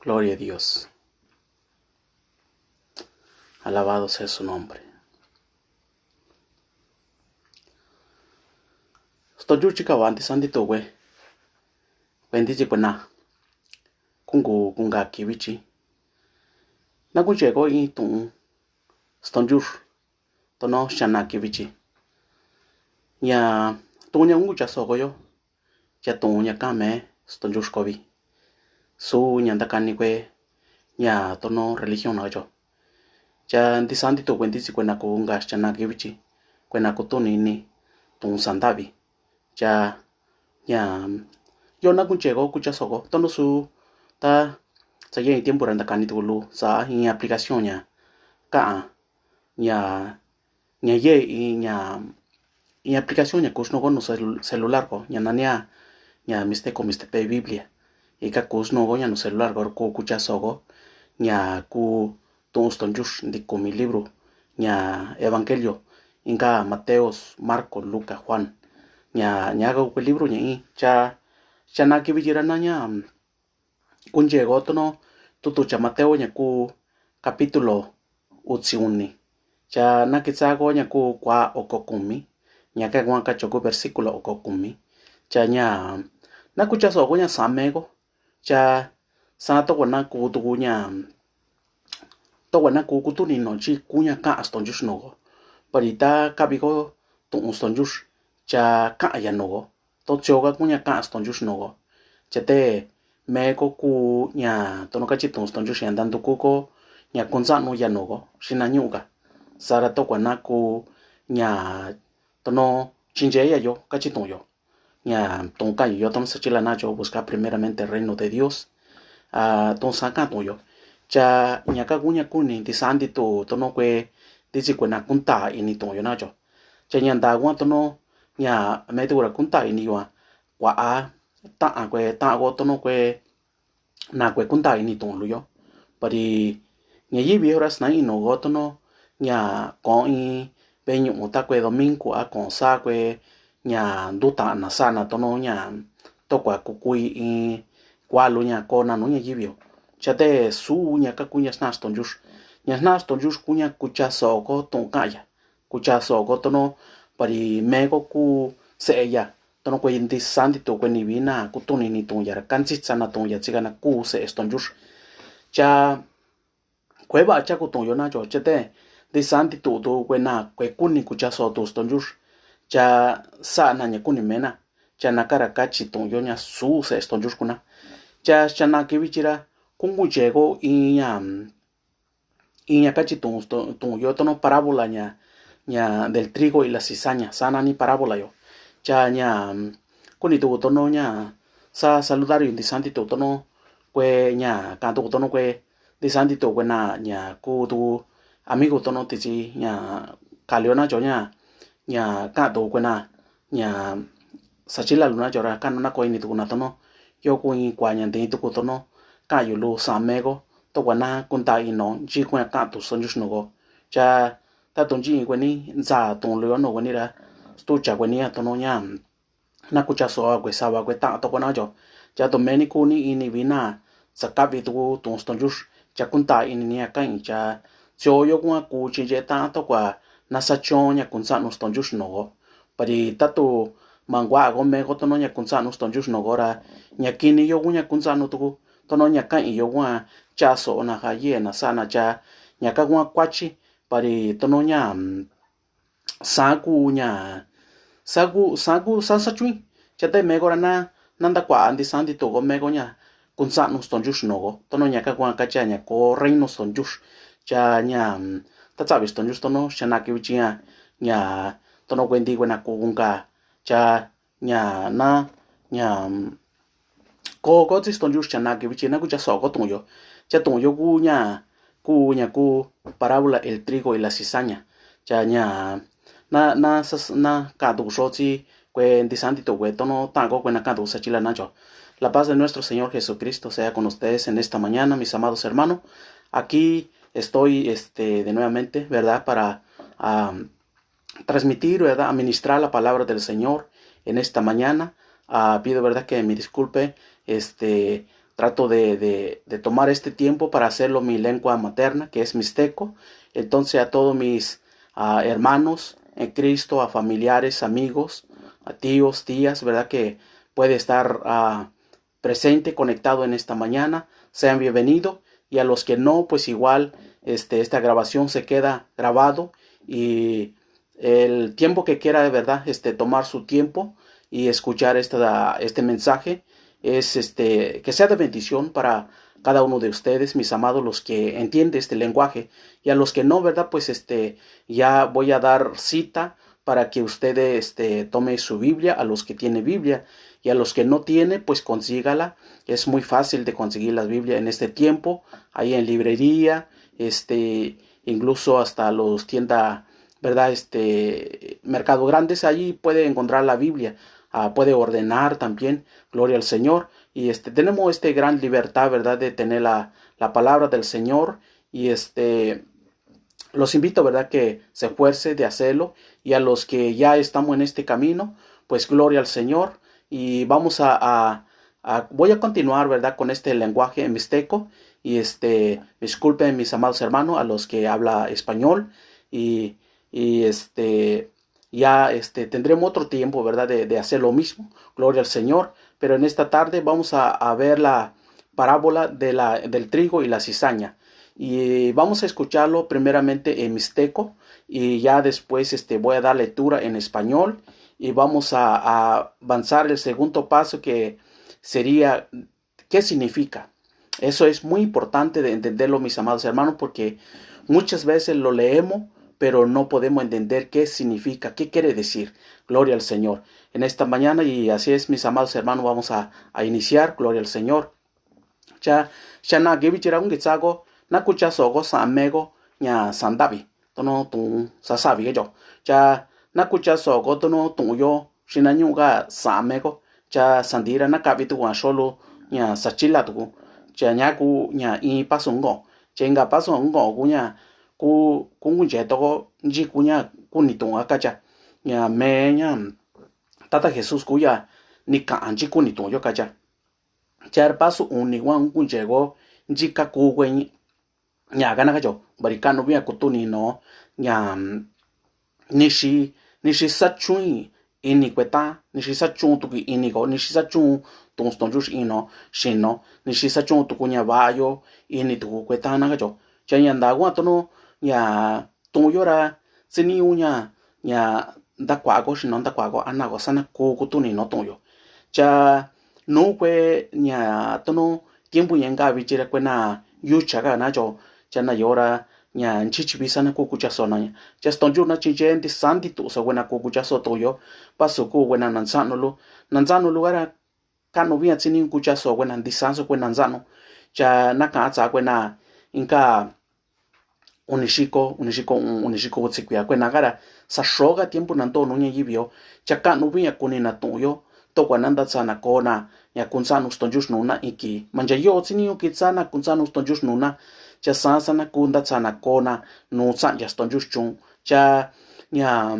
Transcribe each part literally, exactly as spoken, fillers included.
Gloria a Dios. Alabado sea su nombre. Stonchur chi kava nti santi tuve. Kuenti chi kuena. Kungu kunga kivi chi. Na kuncheko in tuun. Stonchur. Tono xana kivi chi. Ña tuun ña kungu cha soko yo. Cha tuun ña kame stonchur kovi. Su ña ntakani kue ña tono religión na cho. Cha nti santi tuve kuenti chi kuena kunga xana kivi chi. Kuena kutuni ni tuun santavi. Cha ña yo na kuncheko kucha soko tono su ta sa ye tiempo ra ntakani tuku lu sa in aplicación ña ka'a ña ña ye i ña in aplicación ña kuxnoko nu celu- celular ko ña nania ña misteko mistepe Biblia. Ika kuxnoko ña nu celular ko ku kucha soko ña ku tuun stonchur nti kumi libro ña evangelio inka Mateos, Marko, Luka, Juan. Ña ña ka kue libro ña i cha xana kivi chi ra na ña kuncheko tono tutu cha Mateo ña ku capítulo utsi uni. Cha na kitsako ña ku kua oko kumi. Ña ka kua kacho ku versículo oko kumi. Cha ña na kucha soko ña sa meko. Cha sa tokua na ku tuku ña tokua na ku kutuni no chi ku ña ka'a stonchur noko. Pari ta kavi ko tuun stonchur cha ka'a ya noko. To tsioka ku ña ka'a stonchur noko. Chate meko ku ña tono kachi tuun stonchur ña ntanduku ko ña kunsa'nu ya noko xina ñu'uka. Sara tokua na ku ña tono chinche ya yo kachi tuun yo. Ña tuun ka'an yo tono sachila na cho buscar primeramente el reino de Dios. A tuun sa ka'an tuun yo. Cha ña ka ku ña kuni nti santi tuve tono kue nti chi kuena kunta ini tuun yo na cho. Cha ña nta kua tono ña me tuku ra kunta ini yo a kua a ta'an kue ta'an ko tono kue na kue kunta ini tuun lu yo. Pari ña yivi yo ra sna ino ko tono ña ko in veñu'u ta kue domingo a ko sa kue ña nduta na sa na tono ña tokua kukui in kua lu ña ko na nu ña yivi yo. Chate su ña ka ku ña sna stonchur. Ña sna stonchur ku ña kucha soko tuun ka'an ya. Kucha soko tono pari meko ku se'e ya tono kue nti santi tuve kue nivi na kutuni ni tuun ya ra kantsitsa na tuun ya chika na ku se'e stonchur. Cha kue va'a chaku tuun yo na cho chate nti santi tuve tu kue na kue kuni kucha soko tuun stonchur. Cha sa na ña kuni mena. Cha naka ra kachi tuun yo ña su se'e stonchur kuna. Cha xana kivi chi ra kungu cheko in ña iña kachi tuun tuun yo tono parábola ña ña del trigo y la cizaña sa nani parábola yo. Cha ña kuni tuku tono ña sa saludar yu nti santi tuve tono kue ña ka'an tuku tono kue nti santi tuve kue na ña ku tuku amigo tono titsi ña kali yo na cho ña ña ka'an tuku kue na ña sachila lu na cho ra ka'an nu na ko ini tuku na tono yo ku in kua ña nti tuku tono ka'an yu lu sa meko tokua na kunta ino nchi kue ka'an tu stonchur noko. Cha tatu nchi kue ni ntsa tuun lu yo no kue ni ra stucha kue ni a tono ña na kucha soko kue sava kue ta'an tokua na cho. Cha tu meni ku ni ini vi na sakavi tuku tuun stonchur cha kunta ini ni a ka'an cha tsio yo kua ku chinche ta'an tokua na sachon ña kunsa'nu stonchur noko. Pari tatu mangua ko meko tono ña kunsa'nu stonchur noko ra ña kini yo ku ña kunsa'nu tuku tono ña ka'an yo kua cha soko na ja ye na sa na cha ña ka kua kuachi pari tono ña sa ku ña sa ku sa ku sa sachuin. Chate meko ra na na ntakua'a nti santi tuve ko meko ña kunsa'nu stonchur noko tono ña ka kua kachi ña ko reino stonchur. Cha ña ta tsavi stonchur tono xana kivi chi ña ña tono kue nti kue na ku kunga cha ña na ña ko ko tsi stonchur xana kivi chi na kucha soko tuun yo. Cha tuun yo ku ña ku ña ku parábola el trigo y la cizaña. Cha ña na na sa na ka'an tuku so tsi kue nti santi tuve tono ta'an ko kue na ka'an tuku sachila na cho. La paz de nuestro Señor Jesucristo sea con ustedes en esta mañana, mis amados hermanos. Aquí estoy este de nuevamente, ¿verdad? Para ah, transmitir, ¿verdad? Administrar la palabra del Señor en esta mañana. Ah, pido, ¿verdad? Que me disculpe, este, trato de, de, de tomar este tiempo para hacerlo mi lengua materna, que es mixteco. Entonces a todos mis, ah, hermanos en Cristo, a familiares, amigos, a tíos, tías, ¿verdad? Que puede estar, ah, presente, conectado en esta mañana, sean bienvenidos. Y a los que no, pues igual, este, esta grabación se queda grabado y el tiempo que quiera, de verdad, este, tomar su tiempo y escuchar esta, este mensaje, es, este, que sea de bendición para cada uno de ustedes, mis amados, los que entienden este lenguaje, y a los que no, ¿verdad? Pues, este, ya voy a dar cita para que usted, este, tome su Biblia, a los que tiene Biblia, y a los que no tiene, pues consígala. Es muy fácil de conseguir la Biblia en este tiempo, ahí en librería, este, incluso hasta los tiendas, ¿verdad? Este, mercado grandes, allí puede encontrar la Biblia, ah, puede ordenar también, gloria al Señor. Y este, tenemos este gran libertad, ¿verdad? De tener la, la palabra del Señor y este, los invito, ¿verdad? Que se esfuerce de hacerlo. Y a los que ya estamos en este camino, pues gloria al Señor. Y vamos a, a, a, voy a continuar, ¿verdad? Con este lenguaje en mixteco. Y este, disculpen mis amados hermanos, a los que habla español. Y, y este, ya este, tendremos otro tiempo, ¿verdad? De, de hacer lo mismo. Gloria al Señor. Pero en esta tarde vamos a, a ver la parábola de la, del trigo y la cizaña. Y vamos a escucharlo primeramente en mixteco y ya después, este, voy a dar lectura en español y vamos a, a avanzar el segundo paso que sería, ¿qué significa? Eso es muy importante de entenderlo, mis amados hermanos, porque muchas veces lo leemos, pero no podemos entender qué significa, qué quiere decir. Gloria al Señor. En esta mañana, y así es, mis amados hermanos, vamos a, a iniciar. Gloria al Señor. Cha, xana'a kivi chira kungitsa ko, nakuchaso ko sa'ame ko, ña santavi, tono tu'un sasavi ke cho. Cha, nakuchaso ko tono tu'un yo, xinañu'u ka sa'ame ko, cha santira nakavi tuku a xolu, ña sachila tuku. Cha ña ku ña iin paso ngoo. Cha inka paso ngoo ku ña, ku, ku nkunche toko nchi ku ña kuni tu'un a kacha. Ña me ña, Tata Jesús ku ya nika'a nchi kuni tu'un yo kacha. Cha paso uni kua nkunche ko nchi ka ku kue ña, ña kana kacho, vari ka'nu via kutuni no, ña, nixi, nixi sachuin ini kue ta, nixi sachun tuku ini ko, nixi sachun tu'un Ston Yuxi ino, xino, nixi sachun tuku ña va'ayo ini tuku kue ta na kacho. Cha ña nta kua tono, ña, tu'un yo ra, tsiniñu ña, ña, ntakua'ako xino, ntakua'ako anako, sanaku kutuni no tu'un yo. Cha, nu kue, ña, tono, tiempo ña inka vichi ra kue na yucha ka na cho, cha na yo ra, ña, nchichi vi sanaku kuchaso na ña. Cha Ston Yuxi na chinche ntisan ntitu'uso kue na ku kuchaso tu'un yo, paso ku kue na nantsa'nu lu, nantsa'nu lu ka ra, ka'nu via tsiniñu kuchaso kue na ntisanso kue nantsa'nu. Cha naka'a tsa kue na inka uni xiko, uni xiko u'un, uni xiko utsi kuia kue na ka ra, saxo ka tiempo na nto nu ña yivi yo. Cha ka'nu via kuni na tu'un yo, tokua na ntatsa na ko na, ña kuntsa'nu Ston Yuxi nu na iki. Mancha yo tsiniñu kitsa na kuntsa'nu Ston Yuxi nu na, cha sasa na ku ntatsa na ko na, nu tsa'aya Ston Yuxi chun. Cha, ña,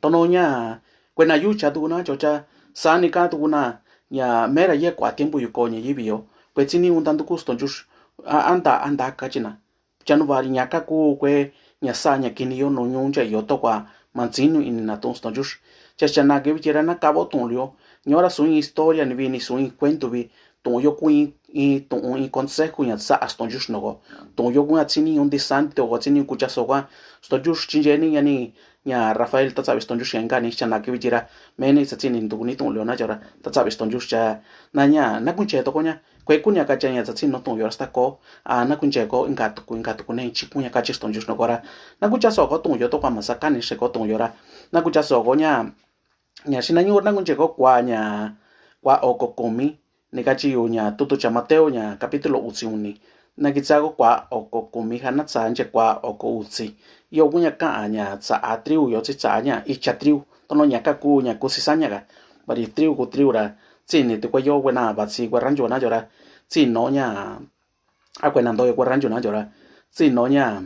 tono ña, kue na yucha tuku na cho cha, sani ka tuku na, ña, mera ya kua tiempo yu ko ña yivi yo, kue tsiniñu ntantuku Ston Yuxi, a, anta, anta kachi na. Cha nu vari ña ka ku kue, ña sa ña kini yo nu ñucha yo tokua, mantsinu ini na tu'un Ston Yuxi. Cha, cha na ke vichi ra nakavo tu'un lu yo, ña ora suin historia ni vi ni suin cuento vi, tu'un yo ku in, in tu'un in consejo ña tsa'a Ston Yuxi noko. Tu'un yo ku ña tsiniñu ntisan ntitu'uko tsiniñu kuchaso kua. Ston Yuxi chinche ni ña ni, ña Rafael tatsavi Ston Yuxi ña inka ni cha na ke vichi ra. Meni tsatsini ntukuni tu'un lu yo na cho ra. Tatsavi Ston Yuxi cha. Na ña, nakunche toko ña. Kue kuña kacha ña tsatsini no tu'un yo ra stako. A, nakunche ko inka tuku, inka tuku ne, chi kuña kachi Ston Yuxi noko ra. Nakuchaso ko tu'un yo tokua masa kani xe ko tu'un yo ra. Nakuchaso ko ña, ña xinañu'u ra nakunche ko kua ña, kua oko kumi, ni kachi yu ña tutu cha Mateo ña capítulo utsi uni. Nakitsa ko kua oko kumi ja natsa nche kua oko utsi. Yo ku ña ka'a ña tsa'a triu yo tsi tsa'a ña icha triu. Tono ña ka ku ña kusi saña ka. Vari triu ku triu ra. Tsini ti kue yo kue na vatsi kue ranchu na yo ra. Tsino ña a kue na nto yo kue ranchu na yo ra. Tsino ña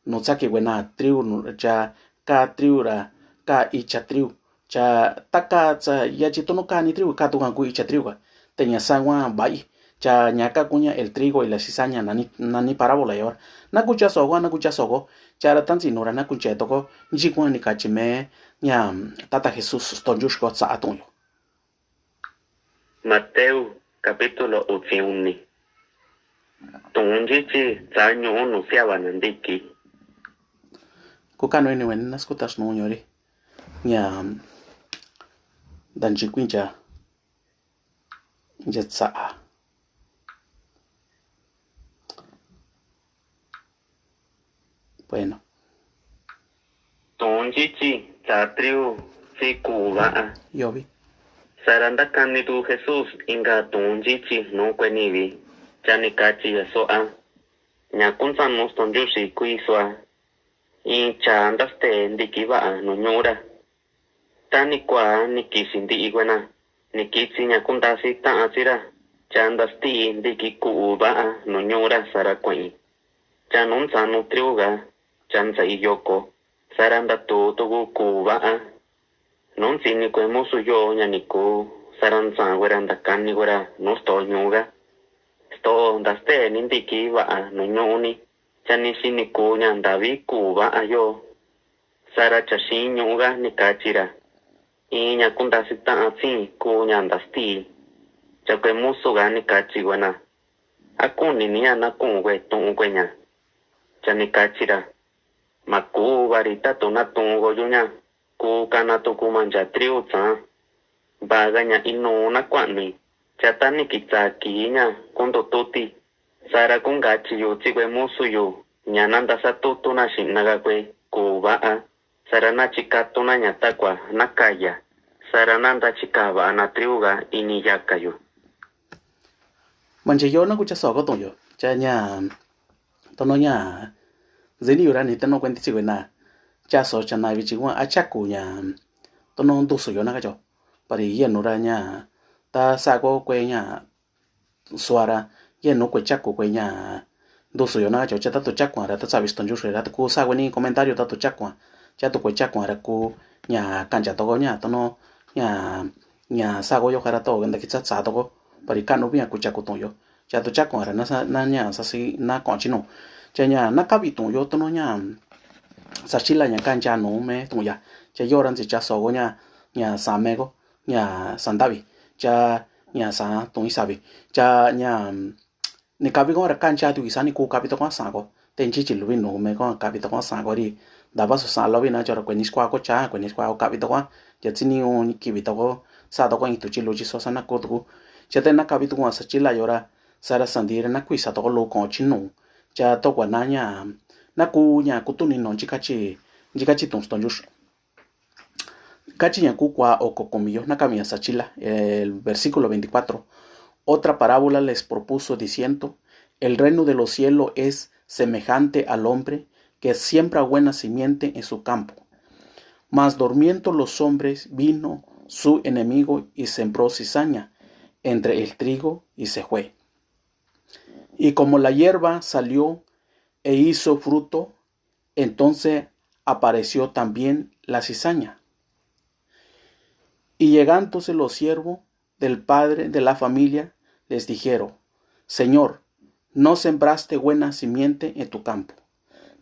nu tsaki kue na triu nu cha ka triu ra ka icha triu. Cha taka tsa yachi tono kani triu ka tuka ku icha triu ka. Te ña sa kua va'i. Cha ña ka ku ña el trigo y la cizaña nani, nani parábola ya ora. Na ku chaso ko, na ku chaso ko. Cha ra ta ntsi nu ra na ku nche toko. Nchi ku ña ni kachi me ña tata Jesús stonyu xko tsa atun yo. Mateo capítulo utsiuni. Tuun nchichi tsa ñu'u nu siava na ntiki. Ku kanu ini wen na skuta snu ñori. Ña da nchi kuincha. Ncha tsa'a. Bueno. Tuun nchichi tsa triu tsi ku'u va'a. Yovi. Sara ntakani tu Jesús inka tuun nchichi nu kueni vi. Cha ni kachi ya so'a. Ña kuntsa nu stonyu xi kui so'a. In cha ntaste ntiki va'a nu ñu'u ra. Ta ni kua ni kisi nti'i kuena, ni kitsi ña kuntasi ta'an tsi ra, cha ntasti'i ntiki ku'u va'a nu ñu'u ra sara kue'i. Cha nu ntsanu triuga, cha ntsa'i yoko, sara ntatu tuku ku'u va'a. Nu ntsini kue musu yo ña ni kuu, sara ntsa kuera ntakani kuera nu sto ñu'uga. Sto ntaste ni ntiki va'a nu ñu'uni, cha ni xini kuu ña ntavi ku'u va'a yo. Sara cha xiin ñu'uga ni kachi ra, in ña kuntasi ta'an tsi kuu ña ntasti'i. Cha kue musuga ni kachi kuena, a kuni ni ña na ku'un kue tu'un kue ña. Cha ni kachi ra, ma kuu vari tatu na tu'un koyu ña, kuu kana tuku mancha triu tsa. Vaga ña inuu na kua'nui, cha ta ni kitsa kii ña kuntututi. Sara kunkachi yu tsi kue musu yu, ña na ntasatutu na xi'na ka kue ku'u va'a. Sara na chikatu na ña takua na kaya. Sara na ntachika va'a na triuga ini yaka yu. Mancha yo na ku chaso ko tu'un yo. Cha ña tono ña ntsini yu ra ni tono kuenti tsi kuena. Chaso cha na vichi kua a chaku ña tono ntusu yo na kacho. Pari yenu ra ña ta sa ko kue ña suara yenu kue chaku kue ña ntusu yo na kacho. Cha tatu chakua ra ta tsavi stonyu xi ra ta ku sa kue ni comentario tatu chakua. Cha tu kue chakua ra ku ña kancha toko ña tono ña ña sa ko yo jara to ntakitsa tsa toko. Pari kanu vi ña ku chaku tu'un yo. Cha tu chakua ra na sa na ña sasi na ko'o chinu. Cha ña na kavi tu'un yo tono ña sachila ña kancha nu me tu'un ya. Cha yo ra ntsi chaso ko ña ña same ko ña santavi. Cha ña sa tu'un isavi. Cha ña ni kavi ko ra kancha tu isa ni ku kavi toko sa ko. Te nchichi luvi nu me ko kavi toko sa ko ri. Dava so sa lovi na chora kue ni skua ko cha kue ni skua ko kavi toko. Cha tsi ni un kivi toko sa toko in tu chi lu chi so sa na ku tuku. Cha te na kavi tuku sa chila yo ra. Sara sandi ra na kuisa toko lu ko chinu. Cha tokua na ña na ku ña kutuni no nchi kachi nchi kachi tu'un stonyu xi. Kachi ña ku kua oko kumi yo na kami ña sachila el versículo veinticuatro. Otra parábola les propuso diciendo, el reino de los cielos es semejante al hombre que siembra buena simiente en su campo. Mas durmiendo los hombres vino su enemigo y sembró cizaña entre el trigo y se fue. Y como la hierba salió e hizo fruto, entonces apareció también la cizaña. Y llegándose los siervos del padre de la familia, les dijeron, Señor, no sembraste buena simiente en tu campo.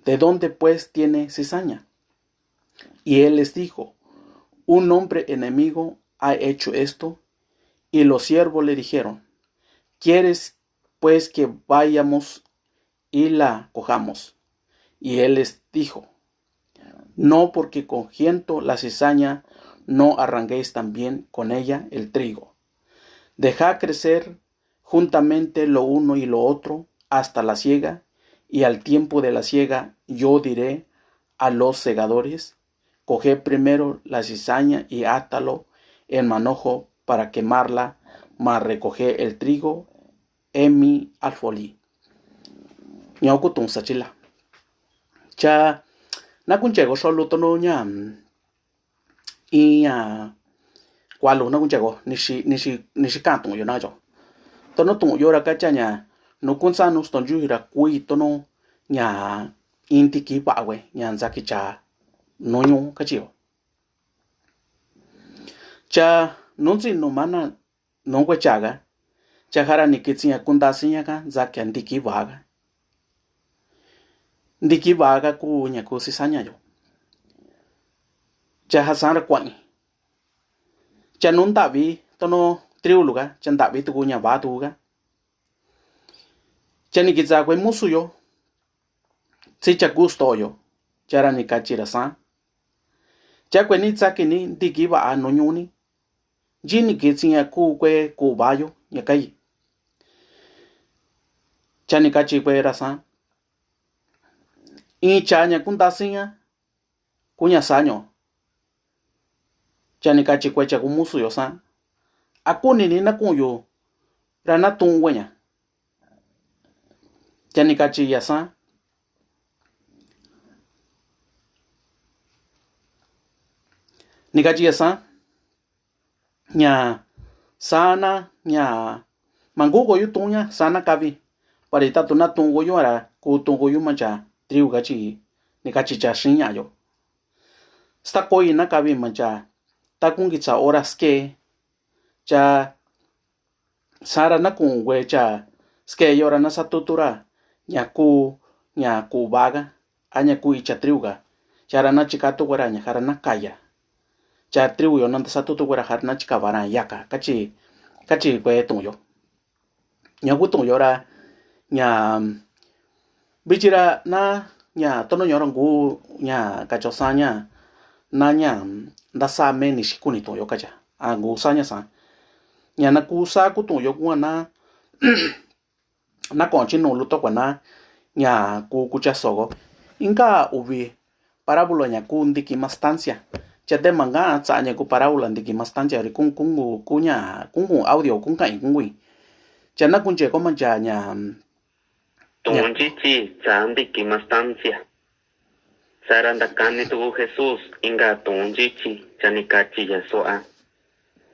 ¿De dónde pues tiene cizaña? Y él les dijo, Un hombre enemigo ha hecho esto. Y los siervos le dijeron, ¿Quieres pues que vayamos y la cojamos? Y él les dijo, No, porque cogiendo la cizaña no arranquéis también con ella el trigo. Dejad crecer juntamente lo uno y lo otro hasta la siega, y al tiempo de la siega yo diré a los segadores, Coged primero la cizaña y atadlo en manojo para quemarla, mas recoged el trigo en mi alfolí. Ña oku tu'un sachila. Cha na kuncheko solu tono ña iña kualu na kuncheko nixi nixi nixi ka'an tu'un yo na cho. Tono tu'un yo ra kacha ña nu kunsanu stonyu ra kui tono ña inti ki va'a kue ña ntsaki cha nuñu kachi yo. Cha nuntsi numana nungue chaga Cha ja ra ni kitsiña kuntaxiña ka ntsakia ntiki vaga. Ntiki vaga ku ña ku cizañayo. Cha ja san ra kua'i. Cha nu ntavi tono triu luga, cha ntavi tuku ña va tuku ga. Cha ni kitsa kue musuyo tsi cha ku stoyo. Cha ra ni kachi ra san. Cha kue ni tsaki ni ntiki va'a nu ñu'uni. Nchi ni kitsiña ku kue ku vayo ña kai. Cha ni kachi kue ra san. Iin cha ña kuntasiña. Kuña saño. Cha ni kachi kue cha ku musuyo san. A kuni ni na ku'un yu ra na tu'un kueña. Cha ni kachi ya san. Ni kachi ya san. Ña sana ña mangu koyu tuña sana kavi. Pari tatu na tu'un koyu ara ku tu'un koyu mancha triu kachi ni kachi cha xiña yo. Sta koi na kavi mancha ta kungi tsa ora ske cha sara na ku'un kue cha ske yora na satutu ra ña ku ña ku vaga. A ña ku icha triu ga. Cha ra na chika tu kuera ña ja ra na kaya. Cha triu yo na nta satutu kuera ja ra na chika vara yaka. Kachi kachi kue tu'un yo. Ña ku tu'un yo ra ña vichi ra na ña tono ña ra ngu ña kacho saña na ña nta sa me ni xikuni tu'un yo kacha. A ngu saña sa ña na ku sa ku tu'un yo kua na na ko'on chi nu luto kua na ña ku kucha soko. Inka uvi parabola ña ku ntiki mastancia. Cha te manga tsa ña ku parabola ntiki mastancia ri kun kun ku ña kun kun audio kun ka'i kun kui. Cha na kun che ko mancha ña. Tu'un nchichi tsa ntiki mastancia. Sara ntakani tuku Jesús inka tu'un nchichi cha ni kachi ya su'a.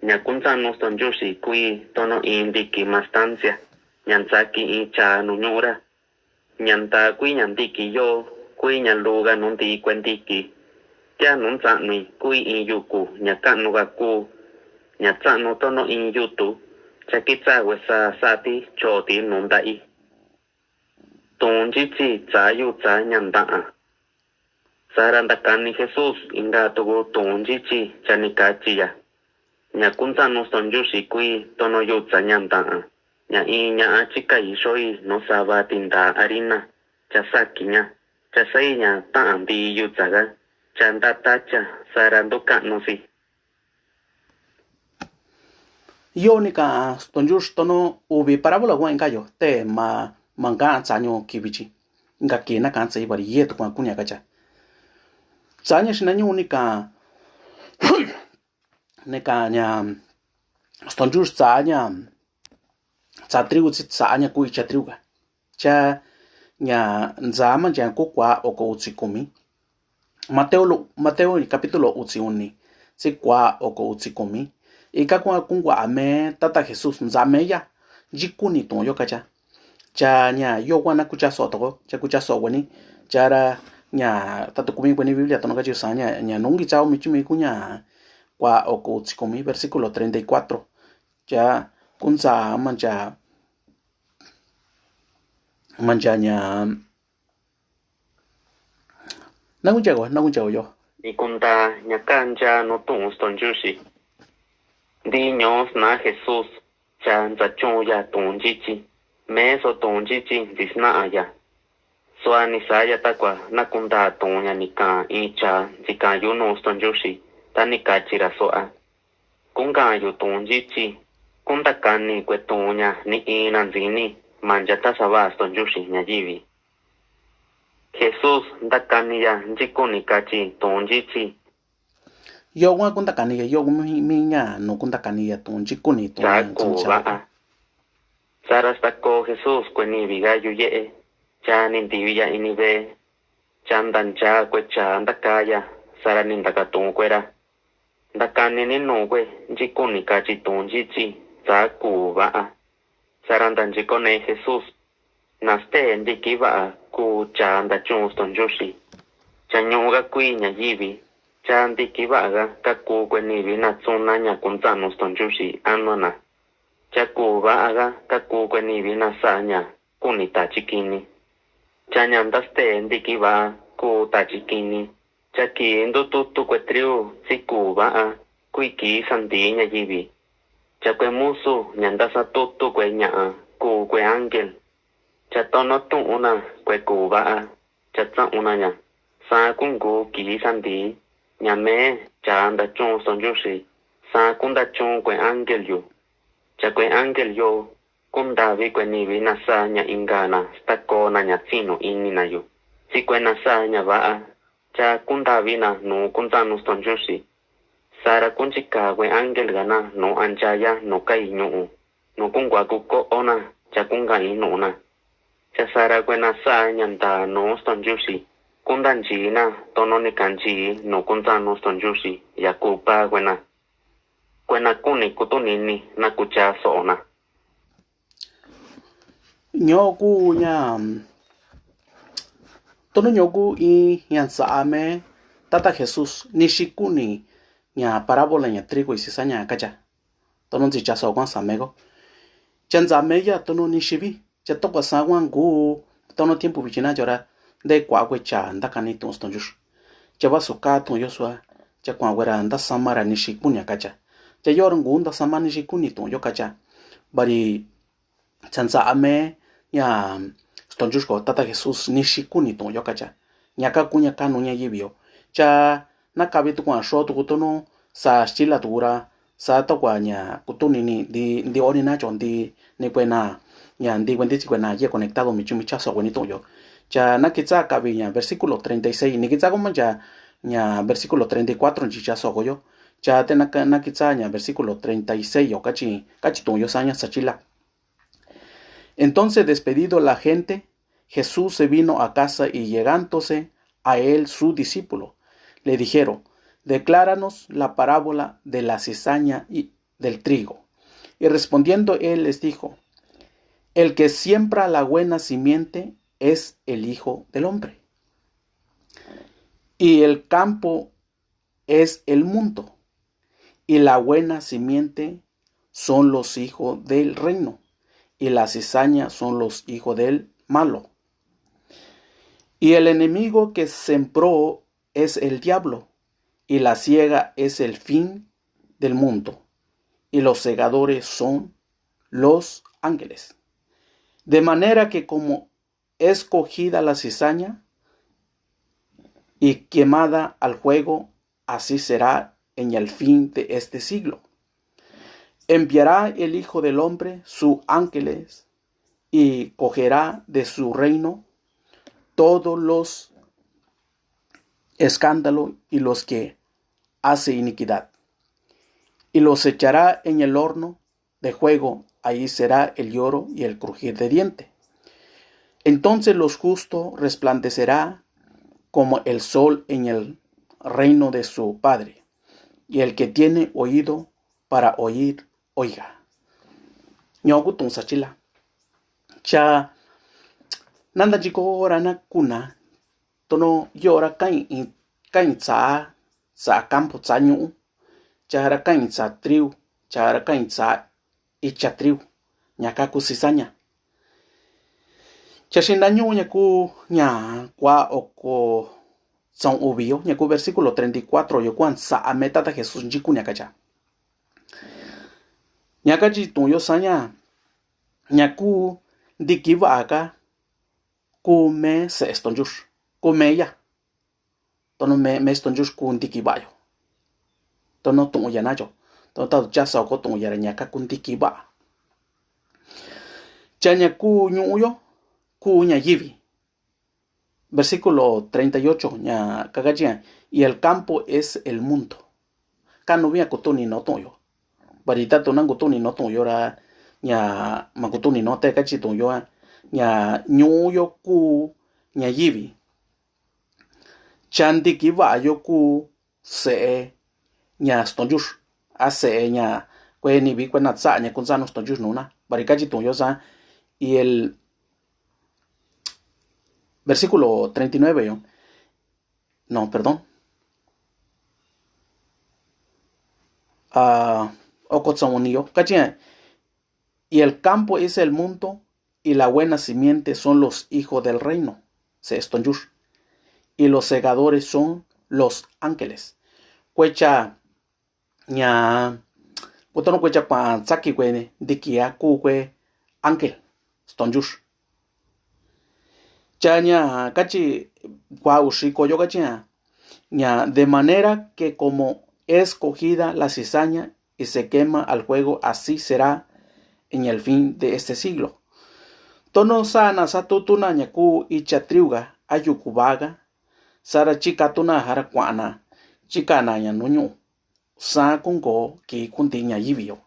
Ña kuntsa'nu stonchuxi kui tono iin ntiki mastancia ña ntsaki iin cha nu ñu'ura. Ña nta kui ña ntiki yo kui ña luga nu ntii kue ntiki. Tia nu ntsa'nui kui iin yuku ña ka'nu ka ku ña tsa'nu tono iin yutu. Cha kitsa kue sa sati choti nu nta'i. Tu'un nchichi tsa yu tsa ña nta'a. Sara ntakani Jesús inka tuku tu'un nchichi cha ni kachi ya. Ña kuntsa'nu stonchuxi kui tono yu tsa ña nta'a. Ña iin ña'a chi kai xoi nu sava tinta arina cha saki ña cha sai ña ta'a ntii yu tsa ka cha nta tacha sara ntuka'nusi. Yo ni ka stonchuxi tono uvi parabola kua inka yo te ma manga tsa ño kivi chi. Inka ki na ka tsa ivari ye to kua kuña kacha. Tsa ña xina ño ni ka ni ka ña stonchuxi tsa ña tsa triu tsi tsa ña ku icha triu ka. Cha ña ntsa mancha ku kua oko utsi kumi. Mateo lo Mateo capítulo utsi uni tsi kua oko utsi kumi. Ika kua kun kua ame tata Jesús ntsa meya nchikuni tu'un yo kacha. Cha ña yo kua na kucha so toko cha kucha so kueni. Cha ra ña tatu kumi kueni Biblia tono kachi sa ña ña nungi tsa omi chimi kuña kua oko utsi kumi versículo treinta y cuatro. Cha kuntsa mancha mancha ña na kuncha ko na kuncha ko yo. Ni kunta ña kancha nu tu'un stonchuxi. Nti ño sna Jesús cha ntsa chun ya tu'un nchichi. Me so tu'un nchichi ntsi sna'a ya. Sua ni saya takua na kunta tu'un ña ni ka iin cha ntsi ka yu nu stonchuxi ta ni kachi ra su'a. Kun ka yu tu'un nchichi. Kun ntakani kue tu'un ña ni iin na ntsini mancha ta sava stonchuxi ña yivi. Jesús ntakani ya nchikuni kachi tu'un nchichi. Yo kua kun ntakani ya yo kua mi ña nu kun ntakani ya tu'un nchikuni tu'un ña nchikuni. Sara stako Jesús kue nivi ka yu ye'e. Cha ni ntivi ya ini vee. Cha ntancha kue cha ntaka ya. Sara ni ntaka tu'un kue ra. Ntakani ni nu kue nchikuni kachi tu'un nchichi tsa ku va'a. Sara ntanchikone Jesús. Na ste ntiki va'a ku cha ntachu stonchuxi. Cha ñu'u ka kui ña yivi. Cha ntiki va'a ka ka ku kue nivi na tsuna ña kuntsa'nu stonchuxi anua na. Cha kuva'a ga ka ku kue nivi nasa'a ña kuni tachi kini. Cha ña nda ste ndiki va'a ku tachi kini, cha ki ndututu kue triu tsi kuva'a, kui ki sandi ñayivi. Cha kue musu ña nda satutu kue ña'a ku kue angel. Cha tono tu'un na kue kuva'a, cha tsa'un na ña. Saa ku ngu ki sandi ña me cha nda chun stonchuxi, saa ku nda chun kue angel yu. Cha kue angel yo ku ndavi kue nivi nasa'a ña inka na stakoo na ña tsinu ini na yu. Tsi kue nasa'a ña va'a, cha ku ndavi na nu ku ntsanu stonchuxi. Sara ku nchika kue angel ga na nu anchaya nu kai ñu'u, nu ku ngua ku ko'o na, cha ku nga'in nu'u na. Cha sara kue nasa'a ña nda nu stonchuxi, ku nda nchii na tono ni ka nchii nu ku ntsanu stonchuxi, ya ku pa kue na. Kue na kuni kutunini na ku cha so'o na. Ño ku ña, tono ño ku i ña ntsa'a me tata Jesús nixi kuni ña parábola ña trigo i cizaña kacha. Tono ntsi cha so'o kuan sa me ko. Cha ntsa'a me ya tono nixi vi. Cha tokua sa kuan ku tono tiempo vichi na chora nde kua kue cha nda kani tu'un stonchuxi. Cha vasu ka tu'un yo sua, cha kua kue ra nda sama ra nixi kuni a kacha. Cha yo ra ngu nda sama nixi kuni tu'un yo kacha. Bari cha ntsa'a me ña stonchuxi ko tata Jesús nixi kuni tu'un yo kacha. Ña ka ku ña ka nu ñayivi yo. Cha na kavi tu kua xo tu ku tono sa xchila tu ra sa tokua ña kutunini nti, nti oni na cho nti ni kue na, ña nti kue nti tsi kue na ye conectado mi chu mi cha so'o kue ni tu'un yo. Cha na kitsa kavi ña versículo treinta y seis, ni kitsa ko ma cha ña versículo treinta y cuatro nchi cha so'o ko yo. Cha te na ka, na kitsa ña versículo treinta y seis yo kachi, kachi tu'un yo sa ña sa chila. Entonces, despedido la gente, Jesús se vino a casa y llegándose a él su discípulo, le dijeron: "Decláranos la parábola de la cizaña y del trigo". Y respondiendo él les dijo: "El que siembra la buena simiente es el Hijo del Hombre. Y el campo es el mundo, y la buena simiente son los hijos del reino, y la cizaña son los hijos del malo. Y el enemigo que sembró es el diablo, y la siega es el fin del mundo, y los segadores son los ángeles. De manera que como es cogida la cizaña y quemada al fuego, así será en el fin de este siglo. Enviará el Hijo del Hombre sus ángeles y cogerá de su reino todos los escándalos y los que hacen iniquidad, y los echará en el horno de fuego, ahí será el lloro y el crujir de diente. Entonces los justos resplandecerá como el sol en el reino de su Padre. Y el que tiene oído para oír, oiga". Ño ku tu'un sa chila. Cha nanda nchi ko ra na kuna tono yo ra kain, kain tsa, tsa campo tsa ñu'u. Cha ra kain tsa triu, cha ra kain tsa icha triu, ña ka ku cizaña. Cha xina ñu'u ña ku ña kua oko tsaun uvi yo, ña ku versículo treinta y cuatro yo kua ntsa'a me tata Jesús nchi ku ña kacha. Ña kachi tu'un yo saña, ña ku ntiki va'a ka ku me se'e stonchuxi, ku me ya. Tono me, me stonchuxi ku ntiki va'a yo. Tono tu'un ya na cho. Tono tatu cha sa oko tu'un ya ra ña ka ku ntiki va'a. Cha ña ku ñu'u yo ku ñayivi. Versículo treinta y ocho ña ka kachi ña, y el campo es el mundo. Ka nuvi ña kutu'uni no tu'un yo. Bari tatu na kutu'uni no tu'un yo ra ña ma kutu'uni no te kachi tu'un yo ña ñu'u yo ku ñayivi. Cha ntiki va'a yo ku se'e ña stonchuxi, a se'e ña kue nivi kue natsa'a ña ku ntsanu stonchuxi nuna. Bari kachi tu'un yo sa, y el versículo treinta y nueve yo. No, perdón. Ah, oko tsaun uni yo. Kachi ña, Y el campo es el mundo, y la buena simiente son los hijos del reino, se'e stonchux, y los segadores son los ángeles. Kuetcha ña, kutonu kuetcha kua'a tsaki kue ntiki a ku kue ángel stonchux. Cha ña kachi kuauxi koyo kachi ña, ña de manera que como es cogida la cizaña y se quema al fuego, así será en el fin de este siglo. Tono sa'ana satutuna ña ku icha triuga a yuku vaga, sara chikatuna jara kua'ana chikana ña nuñu. Sa kunko ki kunti ña yiviyo.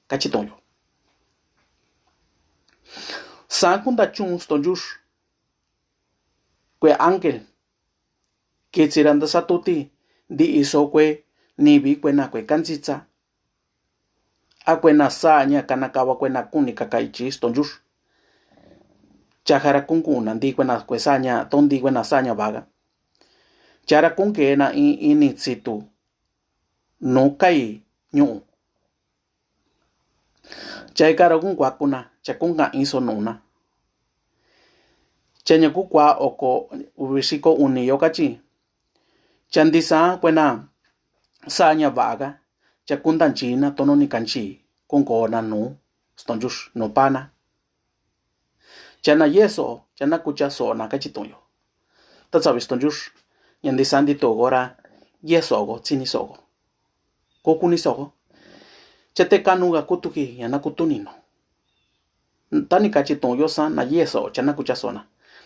Kachi tu'un yo. Sa kunta chun stonchux. Kue ángel. Kitsira nta satuti nti'i so kue nivi kue na kue kantsitsa. A kue na sa ña kana kava kue na kuni kakaichi stonchux. Cha jara kunkuna nti kue na kue sa ña to nti kue na sa ña vaga. Chara kunkena in ini tsitu. Nu kai ñu'u. Cha ikara kunkua kuna cha kunka in so nu'una. Cha ña kukua oko uvi xiko uni yo kachi. Cha nti sa kuena sa ña vaga cha kunta nchina tono ni kanchi kunkona nu stonchux nu pana. Cha na yeso'o cha na kucha so'ona kachi tu'un yo. Ta tsavi stonchux ña nti sa nti tu'un kora yeso'o ko tsini so'o ko. Kukuni so'o ko. Cha te kanu ka kutuki ña na kutuni no. Ta ni kachi tu'un yo sa na yeso'o cha na kucha so'ona.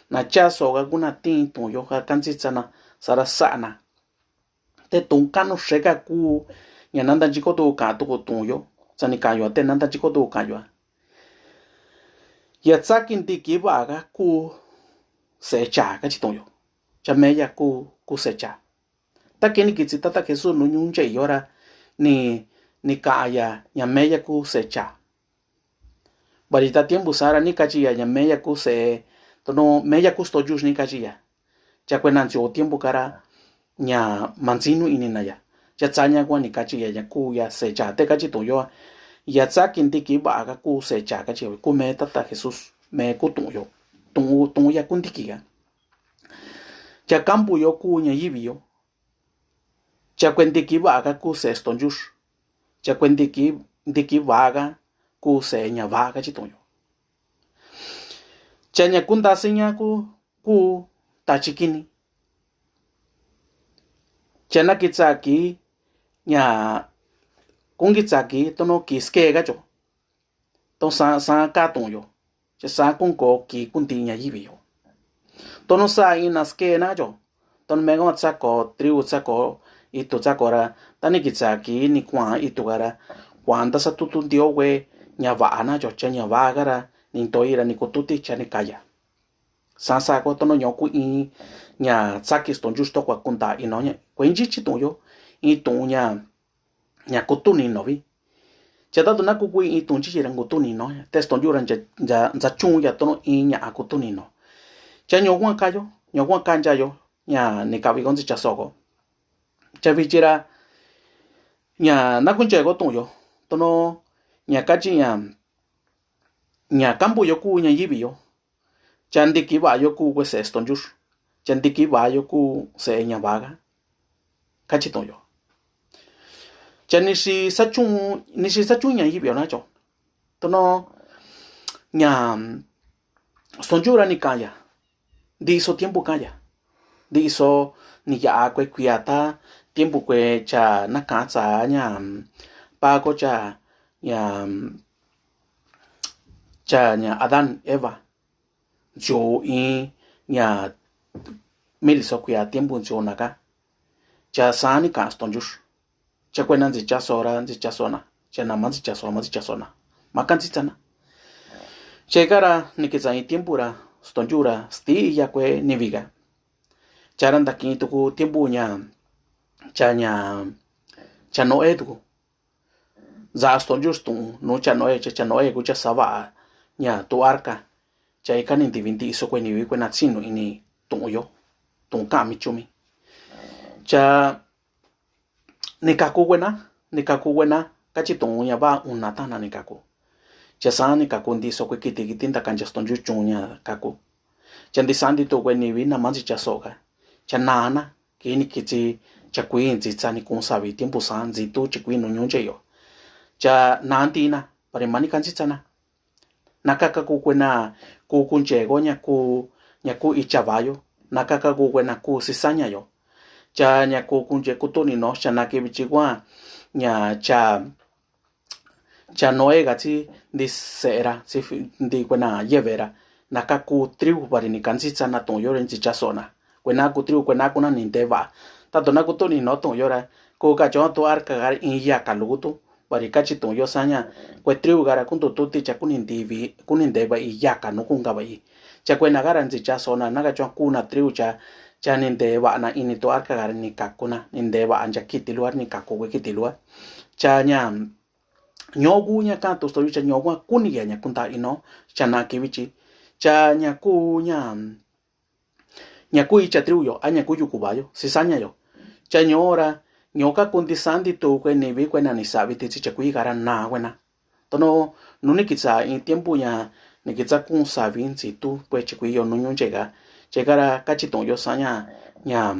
Na cha so'o ka kuna tin tu'un yo ka kantsitsana sara sa'ana. Te tu'un ka'nu xeka ku ña nanta chiko tu ka'an tuku tu'un yo. Sa ni ka'an yo te nanta chiko tu ka'an yo. Ya tsaki ntiki va'a ka ku se'e cha kachi tu'un yo. Cha meya ku ku se'e cha. Ta kini kitsi tata Jesús nu ñunche iyora ni ni ka'an ya ña meya ku se'e cha. Vari ta tiempo sara ni kachi ya ña meya ku se'e tono meya ku stonchux ni kachi ya. Cha kuena ntsio tiempo kara ña mantsinu ini na ya. Cha tsaña kua ni kachi ya ña ku ya se'e cha te kachi tu'un yo. Ya tsaki ntiki va'a ka ku se'e cha kachi ku me tata Jesús me ku tu'un yo. Tu'un tu'un ya ku ntiki ka. Cha kampu yo ku ña yivi yo. Cha kue ntiki va'a ka ku se'e stonchux. Cha kue ntiki ntiki va'a ka ku se'e ña va'a kachi tu'un yo. Cha ña ku ntasi ña ku ku tachi kini. Cha na kitsa ki ña ku nkitsa ki tono ki ske kacho. Tono sa sa ka tu'un yo. Cha sa kunko ki kunti ña yivi yo. Tono sa ina ske na cho. Tono meko tsako triu tsako itu tsako ra ta ni kitsa ki ni kuan itu kara kuan ta sa tutu ntio kue ña va'a na cho cha ña va'a kara ni nto ira ni kututi cha ni kaya. Sasa ko tono ño ku in ña tsaki stonchux to kua kunta ino ña kue nchichi tu'un yo in tu'un ña ña kutuni no vi. Cha tatu na ku ku in tu'un nchichi ra kutuni no ña te stonchux ra ncha ncha chun ya tono in ña kutuni no. Cha ño kuan kayo ño kuan kancha yo ña ni kavi ko ntsi cha soko. Cha vichi ra ña na kunche ko tu'un yo tono ña kachi ña ña kampu yo ku ña yivi yo. Cha ntiki va'a yo ku kue se'e stonchux. Cha ntiki va'a yo ku se'e ña va'a ka. Kachi tu'un yo. Cha nixi sachun nixi sachun ña yivi yo na cho. Tono ña stonchux ra ni kaya. Nti'i so tiempo kaya. Nti'i so ni ya'a kue kuia ta tiempo kue cha na katsa ña pako cha ña cha ña Adán Eva. Ntsio in ña mili so kuia tiempo ntsio naka. Cha sa ni ka stonchux. Cha kuena ntsi cha sora ntsi cha sona. Cha na ma ntsi cha sona ma ntsi cha sona. Ma ka ntsi tsana. Cha ikara ni kitsa in tiempo ra stonchux ra sti iya kue ni vika. Cha ra nta ki tuku tiempo ña cha ña cha Noé tuku. Ntsa'an stonchux tu'un nu cha Noé cha cha Noé ku cha sava'a ña tu arka. Cha ika ni ntivi nti'i so kue ni vi kuena tsinu ini tu'un yo tu'un ka'an mi chumi. Cha ni kaku kuena ni kaku kuena kachi tu'un ña va'a una tana ni kaku. Cha sani kaku ntiso kue kiti kiti ntakanya stonyu chun ña kaku. Cha ntisanti tu kue nivi na mantsicha soka. Cha nana kini kitsi cha kui ntsitsa ni kun savi tiempo sa ntsitu chi kui nu ñuncheyo. Cha nantina pari mani kantsitsana. Naka kaku kue na ku kuncheko ña ku ña ku icha vayo. Naka kaku kue na ku sisañayo. Cha ña ku kunche kutuni no cha naki vichi kua ña cha Cha Noé katsi nti se'era tsi nti kuena yevera naka ku triu vari ni kantsitsa na tu'un yo ra ntsicha so'ona. Kuena ku triu kuena kuna ni nte va'a. Tato na kutuni no tu'un yo ra ku kacho tu arka kara in yaka luku tu vari kachi tu'un yo saña kue triu kara kuntu tuti cha kuni nti vi kuni nte va'i yaka nu kunka va'i. Cha kuena kara ntsicha so'ona na kacho kuna triu cha cha ni nte va'a na ini tu arka kara ni kakuna ni nte va'a ncha kiti lua ni kaku kue kiti lua. Cha ña Ñoku ña katu stonyu cha ñoku kuni ya ña kunta ino cha na kivichi. Cha ña ku ña ña ku icha triu yo a ña ku yuku vayo sisaña yo. Cha ñora ñoka kunti santi tu kue nivi kue na ni savi titsi cha kui kara na kuena. Tono nu ni kitsa in tiempo ña ni kitsa kun savi ntsitu kue chi kui yo nu ñuncheka. Chekara kachi tu'un yo saña ña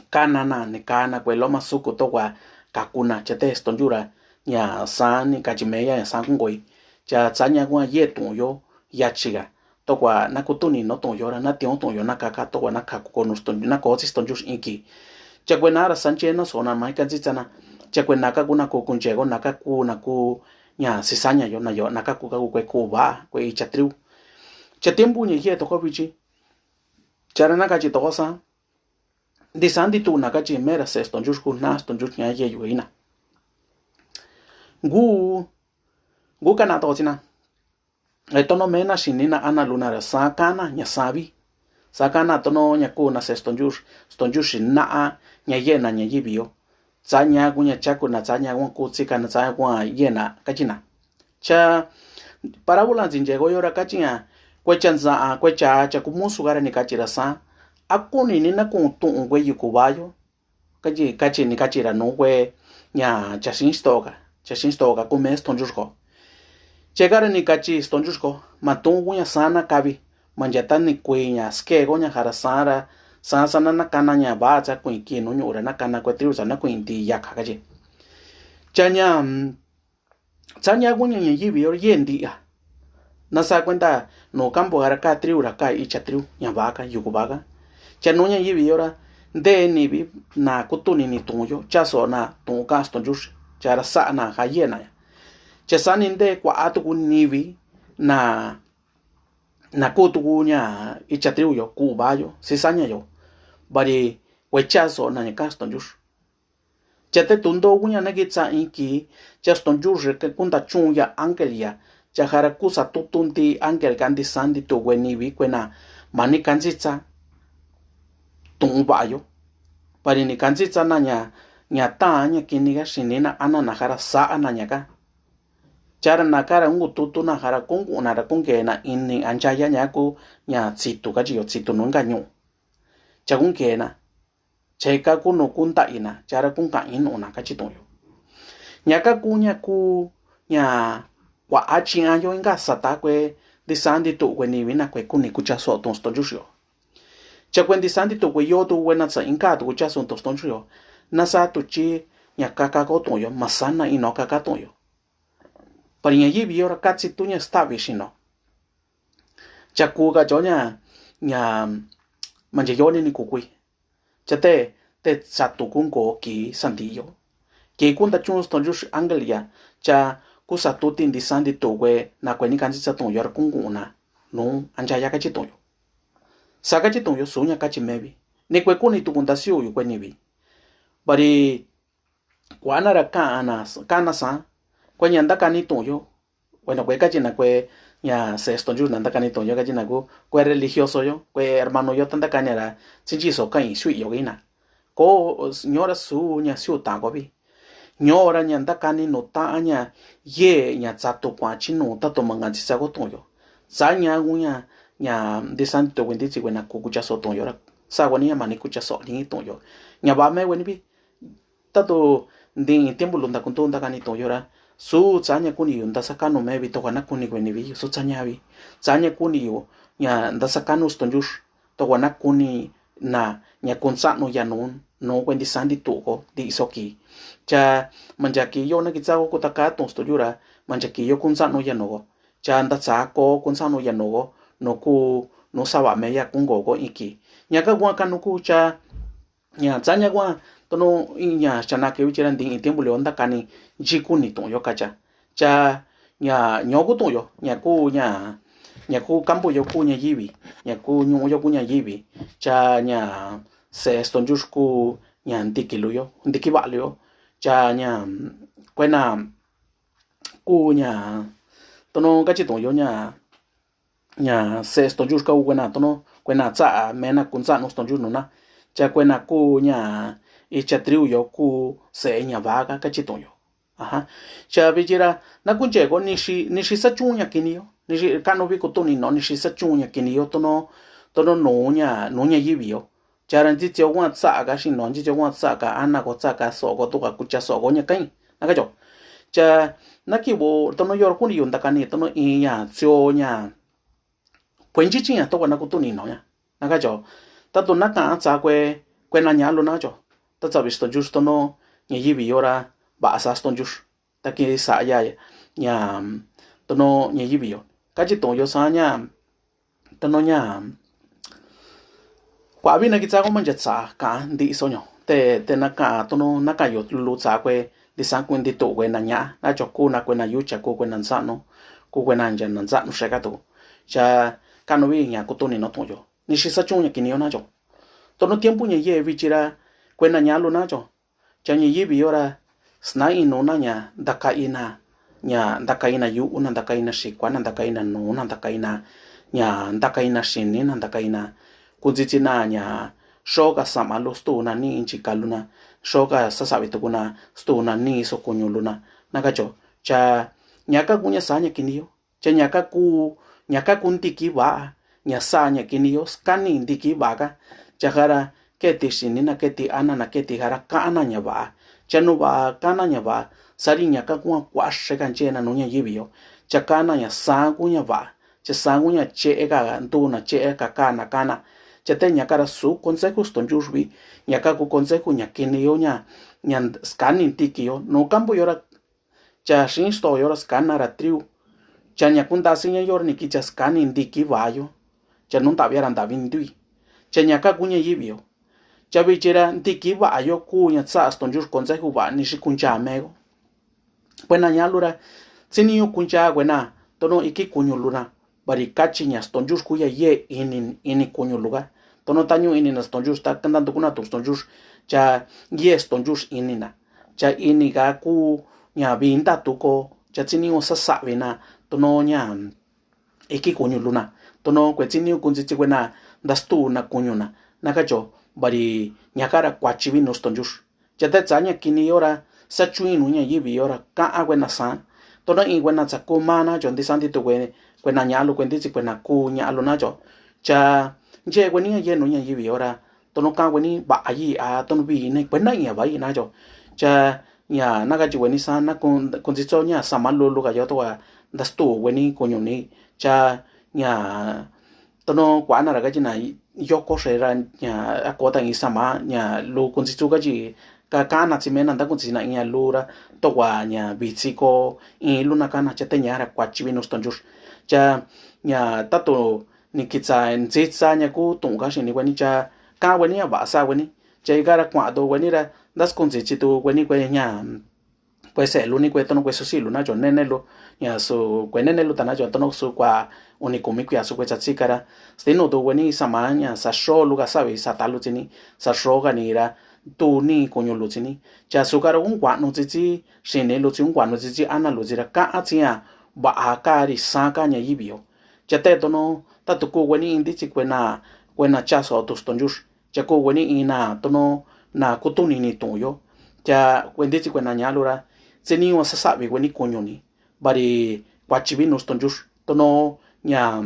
Kana na ni kana kue loma suku tokua kakuna chete stonyu ra ña san ni kachi meya ña san kunkoi. Cha tsaña kua ye tu'un yo yachiga tokua na kutuni no tu'un yo ra na tiun tu'un yo na kaka tokua na kaku konu stonyu na kotsi stonyu inki. Cha kue na ra sanche na sona mai kantsitsana. Cha kue na kaku na ku kuncheko na kaku na ku ña sisaña yo na yo na kaku kaku kue ku va kue icha triu. Cha tiempo ña ye toko vichi. Cha ra na kachi toko san. Ntisanti tu'u na kachi mera se stonyu ku na stonyu ña ye yu ina. Ngu ngu kana totsina. E tono mena xini na ana luna ra sa kana ña savi. Sa kana tono ña ku na se stonyu stonyu xi na a ña ye na ña yivi yo. Tsa ña ku ña chaku na tsa ña ku tsi kana tsa ku ye na kachi na. Cha parabola ntsinche ko yo ra kachi ña kue cha ntsa'a kue cha cha kumusu kara ni kachi ra sa. A kuni ni na kun tu'un kue yuku vayo. Kachi kachi ni kachi ra nu kue ña cha xinxitoka cha xinxitoka kume stonyu ko. Chekara ni kachi stonyu ko ma tu'un ku ña sana kavi. Manchata ni kui ña ske ko ña jara sara san sana na kana ña va tsa kui ki nu ñu'u ra na kana kue triu sa na kui nti yaka kachi. Cha ña Tsa ña ku ña ña yivi yo ye nti'a. Na sa kuenta nu kampu kara ka triu ra ka icha triu ña vaka yuku vaka. Cha nu ña yivi yo ra nte nivi na kutuni ni tu'un yo cha so na tu'un ka stonyu xa ra sa'a na ja ye na ya. Cha sa ni nte kua'a tuku nivi na na ku tuku ña icha triu yo ku va yo sisaña yo. Vari kue cha so na ña ka stonyu xa. Cha te tundo kuña na kitsa in ki cha stonyu xa kunta chun ya angel ya cha jara kusa tutu nti angel ka nti santi tu kue nivi kue na mani kantsitsa tu'un va'a yo. Vari ni kantsitsa na ña ña ta ña kini ka xini na ana na jara sa'a na ña ka. Cha ra na kara ngu tutu na jara kunku'un na ra kunke na ini anchaya ña ku ña tsitu kachi yo tsitu nu nka ñu'u. Cha kunke na Cheka kunu kunta'i na chara kunka'i nu'u na kachi tu'un yo. Ña ka ku ña ku ña kua'a chi'a yo inka sata kue nti santi tu'u kue nivi na kue kuni kucha so'o tu'un stonyu yo. Cha kue nti santi tu'u kue yo tu'u kue na tsa inka tu'u kucha so'o tu'un stonyu yo. Na sa tuchi ña kaka ko tu'un yo ma sana ino kaka tu'un yo. Pari ña yivi yo ra katsi tu ña stavi xino. Cha ku kacho ña ña manche yo ni ni kukui. Cha te te tsatu kunko ki santi yo. Ki kunta chun stonyu angel ya cha kusa tuti nti santi tu'u kue na kue ni kantsitsa tu'un yo ra kunku'un na nu anchaya kachi tu'un yo. Sa kachi tu'un yo su ña kachi mevi ni kue kuni tuku nta siu yu kue nivi. Vari kuana ra kana kana sa kue ña ntakani tu'un yo. Bueno kue kachi na kue ña se stonyu na ntakani tu'un yo kachi na ku kue religioso yo kue hermano yo ta ntakani ra tsinchi so ka'i siu yo kina. Ko ñora su ña siu ta ko vi. Ñora ña ntakani nu ta'a ña ye ña tsatu kuachi nu tatu mangantsitsa ko tu'un yo. Sa ña ku ña ña nti santi tu'u kue nti tsi kue na ku kucha so tu'un yo ra. Sa kue ni ña mani kucha so ni tu'un yo. Ña va me kue ni vi. Tatu nti tiempo lu nta kuntu ntakani tu'un yo ra Su tsaña kuni yu ntasakanumi vi tokua na kuni kueni vi su tsaña vi. Tsaña kuni yu ña ntasakanumi stonchux tokua na kuni na ña kuntsaꞌnu yanu nu kuentisa ntituko ntiso ki. Cha manchaki yo na kitsa ko kutaka tuxto yura manchaki yo kuntsaꞌnu yanu ko. Cha ntatsa ko kuntsaꞌnu yanu ko nu ku nu savame ya kunko ko iki. Ña ka kua kanu ku cha ña tsaña kua tonu ña xanake vichi ra nti i tiempo lio ntakani nchi kuni tuꞌun yo kacha. Cha ña ñoku tuꞌun yo ña ku ña ña ku kampu yo ku ña yivi ña ku ñuꞌu yo ku ña yivi. Cha ña seꞌe stonchux ku ña ntiki lu yo ntiki vaꞌa lu yo. Cha ña kuena ku ña tonu kachi tuꞌun yo ña ña seꞌe stonchux ka u kuena tonu kuena tsaꞌa mena kuntsaꞌnu stonchux nuna. Cha kuena ku ña icha triu yo ku seꞌe ña vaꞌa ka kachi tuꞌun yo. Aha. Cha vichi ra na kunche ko nixi nixi sachun ña kini yo nixi kaꞌnu vi kutuꞌni no nixi sachun ña kini yo tonu tonu nu ña nu ña yivi yo. Cha ra ntsitsi yo kua tsaꞌa ka xino ntsitsi yo kua tsaꞌa ka ana ko tsaꞌa ka soꞌo ko tuka kucha soꞌo ko ña kain. Na kacho. Cha na kivu tonu yo ra kuni yu ntakani tonu i ña tsio ña kue nchichi ña tokua na kutuꞌni no ña. Na kacho. Tatu na kaꞌan tsa kue kue na ñalu na kacho. Ta tsavi stonchux tonu ña yivi yo ra vaꞌa sa stonchux. Ta ki saꞌa ya ña tonu ña yivi yo kachi tuꞌun yo sa ña tonu ña kuaꞌa vi na kitsa ko mancha tsa kaꞌan ntiso ño. Te te na kaꞌan tonu na kaꞌan yo lulu tsa kue ntisa ku ntituꞌu kue na ñaꞌa na kacho ku na kue na yucha ku kue na ntsaꞌnu ku kue na ncha na ntsaꞌnu xeka tu. Cha kaꞌnu vi ña kutuꞌni no tuꞌun yo nixi sachun ña kini yo na kacho. Tonu tiempo ña yee vichi ra kue na ñalu na kacho. Cha ña yivi yo ra sna i nuna ña ntakaina ña ntakaina yuꞌu na ntakaina xikua na ntakaina nuna ntakaina ña ntakaina xini na ntakaina kuntsitsina ña xoka sama lu stuna ni inchika luna xoka sasavi tukuna stuna ni sokuñu luna. Na kacho. Cha ña ka kuña sa ña kini yo. Cha ña ka ku ña ka ku ntiki vaꞌa ña sa ña kini yo skani ntiki vaꞌa ka. Cha jara keti xini na keti ana na keti jara kaꞌana ña vaꞌa. Cha nu vaꞌa kaꞌana ña vaꞌa sari ña ka kua kuaxe ka nchena nu ña yivi yo. Cha kaꞌana ña sa ku ña vaꞌa. Cha sa ku ña cheꞌe ka ntu na cheꞌe ka kaꞌana kaꞌana. Cha te ña ka ra su konseku stonchux vi ña ka ku konseku ña kini yo ña ña skani ntiki yo nu kampu yo ra. Cha xi sto yo ra skana ra triu. Cha ña kuntasi ña yo ra ni kicha skani ntiki vaꞌa yo. Cha nu ntaꞌvi ra ntaꞌvi ntui. Cha ña ka ku ña yivi yo. Cha vichi ra ntiki vaꞌa yo ku ña tsaꞌa stonchux konseku vaꞌa ni xi kuncha mego. Kue na ñalu ra tsini yo kuncha kue na tonu iki kuñu luna. Bari kachi ña stonchux ku ya yee ini ini kuñu luka. Tonu tañu ini na stonchux ta kanda ntukuna tu stonchux. Cha yee stonchux ini na. Cha ini ka ku ña vinta tuko cha tsini u sasavi na tonu ña iki kuñu luna. Tonu kue tsini u kuntsitsi kue na ntastu na kuñu na. Na kacho bari ña ka ra kuachi vinu stonchux. Cha te tsa ña kini yo ra sachuin nu ña yivi yo ra kaꞌan kue na sa. Tonu i kue na tsa ku ma na cho ntisa ntitu kue kue na ñalu kue ntitsi kue na ku ñalu na cho. Cha nche kue ni ña yenu ña yivi yo ra tonu kaꞌan kue ni vaꞌa yi a tonu vi ni kue na i a vaꞌa yi na cho. Cha ña na kachi kue ni sa na kuntsitso ña sama lulu ka yo tokua ntastu kue ni kuñu ni. Cha ña tonu kuaꞌa na ra kachi na yoko xe ra ña ako ta i sama ña lu kuntsitsu kachi ka kaꞌan na tsi mena nta kuntsitsi na i ña lu ra tokua ña vitsi ko i luna kaꞌan na cha te ña ra kuachi vinu stonchux. Cha ña tatu ni kitsa ntsitsa ña ku tuꞌun ka xini kue ni cha kaꞌan kue ni ña vaꞌa sa kue ni. Cha ika ra kuaꞌan tu kue ni ra nta skuntsitsi tu kue ni kue ña kue seꞌe lu ni kue tonu kue susi lu na cho nene lu. Ña su kue nene lu ta na cho tonu su kua uni kumi kuia su kue tsatsika ra stinu tu kue ni sama ña saxo lu ka savi sata lu tsi ni saxo ka ni ra tu ni kuñu lu tsi ni. Cha su ka ra un kuaꞌnu tsitsi xini lu tsi un kuaꞌnu tsitsi ana lu tsi ra kaꞌan tsi ña vaꞌa ka ri sa ka ña yivi yo. Cha te tonu tatu ku kue ni i ntitsi kue na kue na chaso tu stonchux. Cha ku kue ni i na tonu na kutuꞌni ni tuꞌun yo. Cha kue ntitsi kue na ñalu ra tsini u sasavi kue ni kuñu ni bari kuachi vinu stonchux tonu ña.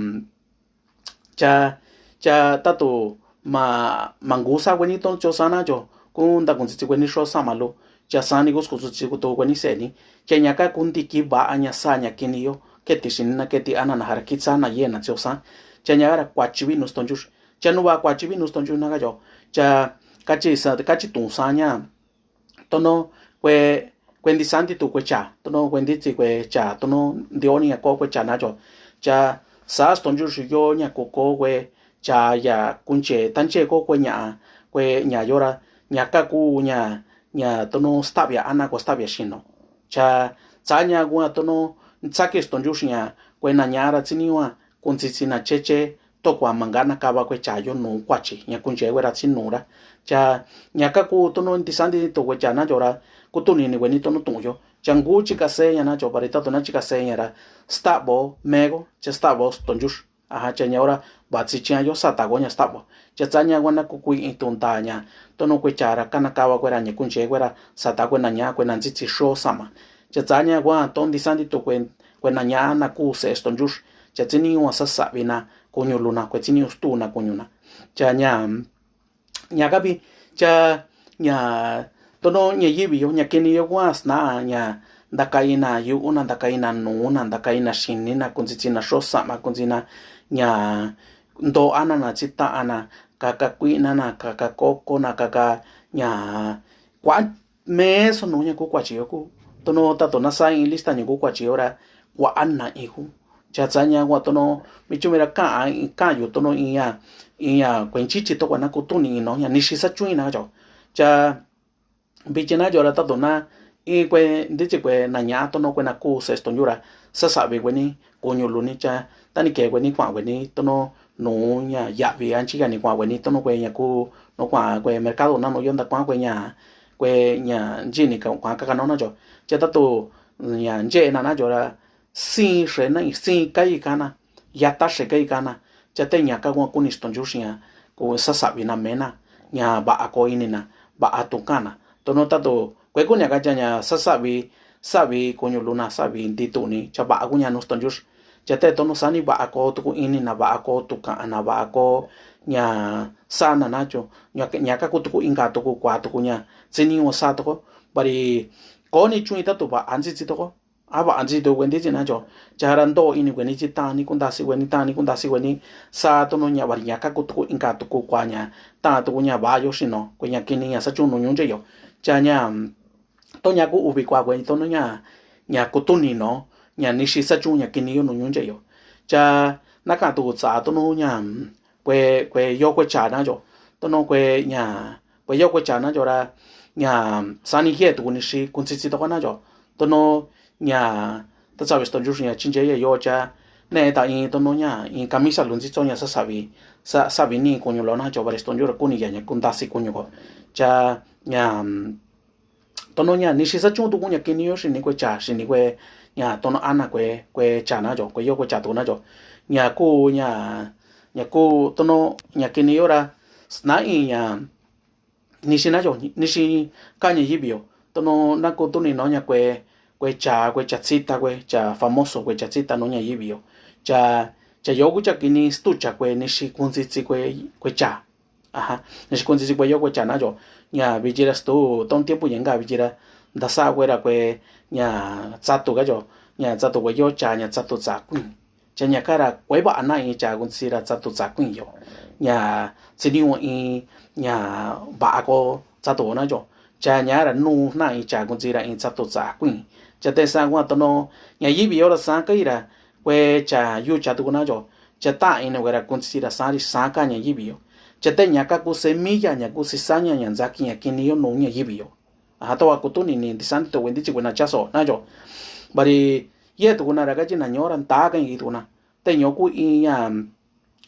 Cha cha tatu ma ma ngu sa kue ni tonu cho sa na cho ku nta kuntsitsi kue ni xo sama lu. Cha saani kusukutu tsi kutu kueni se'eni. Cha ña ka kuntiki va'a ña sa ña kini yo keti xinina keti anana jara kitsa na yena tsi osa. Cha ña kara kuachi vinu stonchuxi. Cha nuva kuachi vinu stonchuxi na kayo. Cha kachi sa kachi tuun sa ña tono kue kue ntisanti tu kue cha tono kue ntitsi kue cha tono ndioni ña ko kue cha nayo. Cha sa stonchuxi yo ña ku ko kue cha ya kunche tanche ko kue ña kue ña yora ña ka ku ña ña tono stavia ana ko stavia xino. Cha tsa ña kua tono tsaki stonchuxi ña kue na ña ra tsini kua kuntsitsi na cheche tokua manga na kava kue cha yo nu kuachi ña kunche kue ra tsi nu ra. Cha ña ka ku tono ntisanti to kue cha nayo ra kutunini kue ni tono tuun yo. Cha ngu chika se ña nayo vari tato na chika se ña ra stavo mego cha stavo stonchuxi. Aja cha ña ora vatsi chia yo sata ko ña stavo. Cha tsa ña kua na kukui in tunta ña tono kue cha ra kana kava kue ra ña kunche kue ra sata kue na ña kue na ntsitsi xo sama. Cha tsa ña kua to ntisanti to kue kue na ña na ku se stonchuxi. Cha tsini kua sasavi na kuñu luna kue tsini kua stu na kuñu na. Cha ña ña kavi cha ña tono ña yivi yo ña kini yo kua sna ña ntaka ina yu'u na ntaka ina nuu na ntaka ina xini na kuntsitsi na xo sama kuntsi na ña nto ana na tsi ta'a na kaka kuina na kaka koko na kaka ña kua meso nu ña ku kuachi yo ku tono tato na sa in lista ña ku kuachi yo ra kua'a na in ku. Cha tsa ña kua tono mi chumi ra ka'a ka'a yu tono in ña in ña kue nchichi tokua na kutuni in no ña nixi sa chui na cho. Cha vichi na yo ra tato na in kue ntitsi kue na ña tono kue na ku se stonchuxi ra sasavi kue ni kuñu luni cha tani ke kue ni kua kue ni tono nu ña yavi anchi ka ni kua kue ni tono kue ña ku no kua kue mercado na no yo nta kua kue ña kue ña nchini ka kua kaka no na yo. Cha tato ña nche na na yo ra sin xe na sin kai kana yata xe kai kana. Cha te ña ka kua kuni stonchuxi ña ku sasavi na mena ña va'a ko ini na va'a tu kana tono tato kue ku ña ka cha ña sasavi savi kuñu luna savi ntituni cha va'a ku ña nu stonchuxi. Cha te tono sani va'a ko tuku ini na va'a ko tu kana va'a ko ña sana na cho ña ka ku tuku inka tuku kua tuku ña tsini kua sa toko vari koni chui tato va'a ntsitsi toko a va'a ntsitsi to kue ntitsi na cho. Cha ra nto ini kue ni tsi tani kuntasi kue ni tani kuntasi kue ni sa tono ña vari ña ka ku tuku inka tuku kua ña ta tuku ña va'a yo xino kue ña kini ña sa chu nu ñunche yo. Cha ña to ña ku uvi kua kue tono ña ña kutuni no ña nixi sa chu ña kini yo nu ñunche yo. Cha na ka tuku tsa tono ña kue kue yo kue cha na yo tono kue ña kue yo kue cha na yo ra ña sani ye tuku nixi kuntsitsi toko na yo tono ña ta tsavi stonchuxi ña chinche ye yo cha ne ta in tono ña in kamisa luntsitso ña sasavi sasavi ni kuñu lo na yo vari stonchuxi ra kuni ya ña kuntasi kuñu ko. Cha ña tono ña nixi sa chu tuku ña kini yo xini kue cha xini kue ña tono ana kue kue cha na yo kue yo kue cha tuku na yo. Ña ku ña ña ku tono ña kini yo ra sna in ña nixi na yo nixi ka ña yivi yo tono na kutuni no ña kue kue cha kue cha tsita kue cha famoso kue cha tsita no ña yivi yo. Cha cha yo ku cha kini stucha kue nixi kuntsitsi kue kue cha. Aja nixi kuntsitsi kue yo kue cha na yo ña vichi ra stu to tiempo ña nga vichi ra ntasa kue ra kue ña tsatu ka yo ña tsatu kue yo cha ña tsatu tsa kui. Cha ña ka ra kue va'a na in cha kuntsitsi ra tsatu tsa kui yo ña tsini kua in ña va'a ko tsatu na yo. Cha ña ra nu na in cha kuntsitsi ra in tsatu tsa kui. Cha te sa kua tono ña yivi yo ra sa kai ra kue cha yu cha tuku na yo. Cha ta in na kue ra kuntsitsi ra sa ri sa ka ña yivi yo. Cha te ña ka ku semilla ña ku sisaña ña ntsaki ña kini yo nu ña yivi yo. Aja to kua kutuni ni ntisanti to kue ntitsi kue na chaso na yo. Vari ye tuku na ra kachi na ño ra nta kai tuku na te ño ku in ña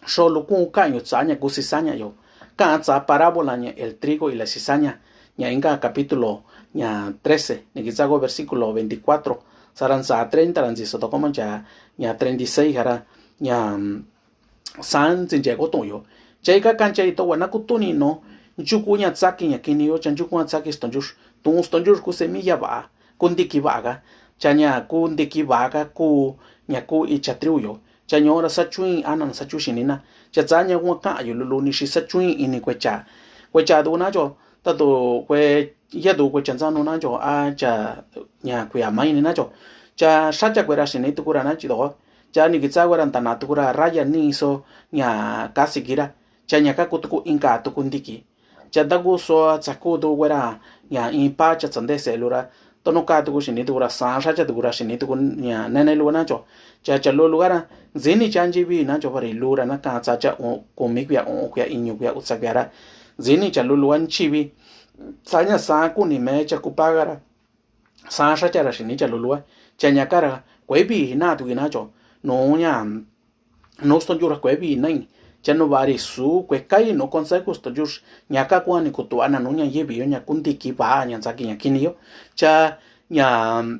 xolu ku kañu tsa ña ku sisaña yo. Ka tsa parabola ña el trigo y la cizaña ña inka capítulo ña trece ni kitsa ko versículo veinticuatro sara ntsa treinta ra ntsi soto ko mancha ña treinta y seis jara ña san ntsi nche ko tu'un yo. Cha ika kancha ito wa na kutuni no nchuku ña tsaki ña kini yo cha nchuku ña tsaki stonchuxi tu'un stonchuxi ku semilla va'a ku ntiki va'a ka. Cha ña ku ntiki va'a ka ku ña ku icha triu yo. Cha ño ra sa chuin ana na sa chu xini na. Cha tsa ña kua ka'a yo lulu nixi sa chuin ini kue cha kue cha tuku na cho tato kue Yatu kuetcha ntsanunacho a cha ña kuia maini nacho. Cha xacha kuera xini tukura nachi toko. Cha nikitsa kuera ntana tukura raya nixo ña kasi kira. Cha ña kaku tuku inka tuku ntiki. Cha taku so tsaku tuku kuera ña in pacha tsande selura. Tono ka tuku xini tukura san xacha tukura xini tuku ña nene lua nacho. Cha cha lua lua ra. Ntsini cha nchivi nacho vari lura na ka tsa cha kumi kuia u'un kuia iñu kuia utsa kuia ra. Ntsini cha lua lua nchivi. Sa ña sa kuni me cha kupaga ra. Sa xacha ra xini cha lua lua. Cha ña kara kuevi na tuki nacho. Nu ña nu stonyu ra kuevi nai. Cha nu vari su kuekai nu consejo stonyu. Ña ka kuani kutuana nu ña yivi yo ña kuntiki va ña ntsaki ña kini yo. Cha ña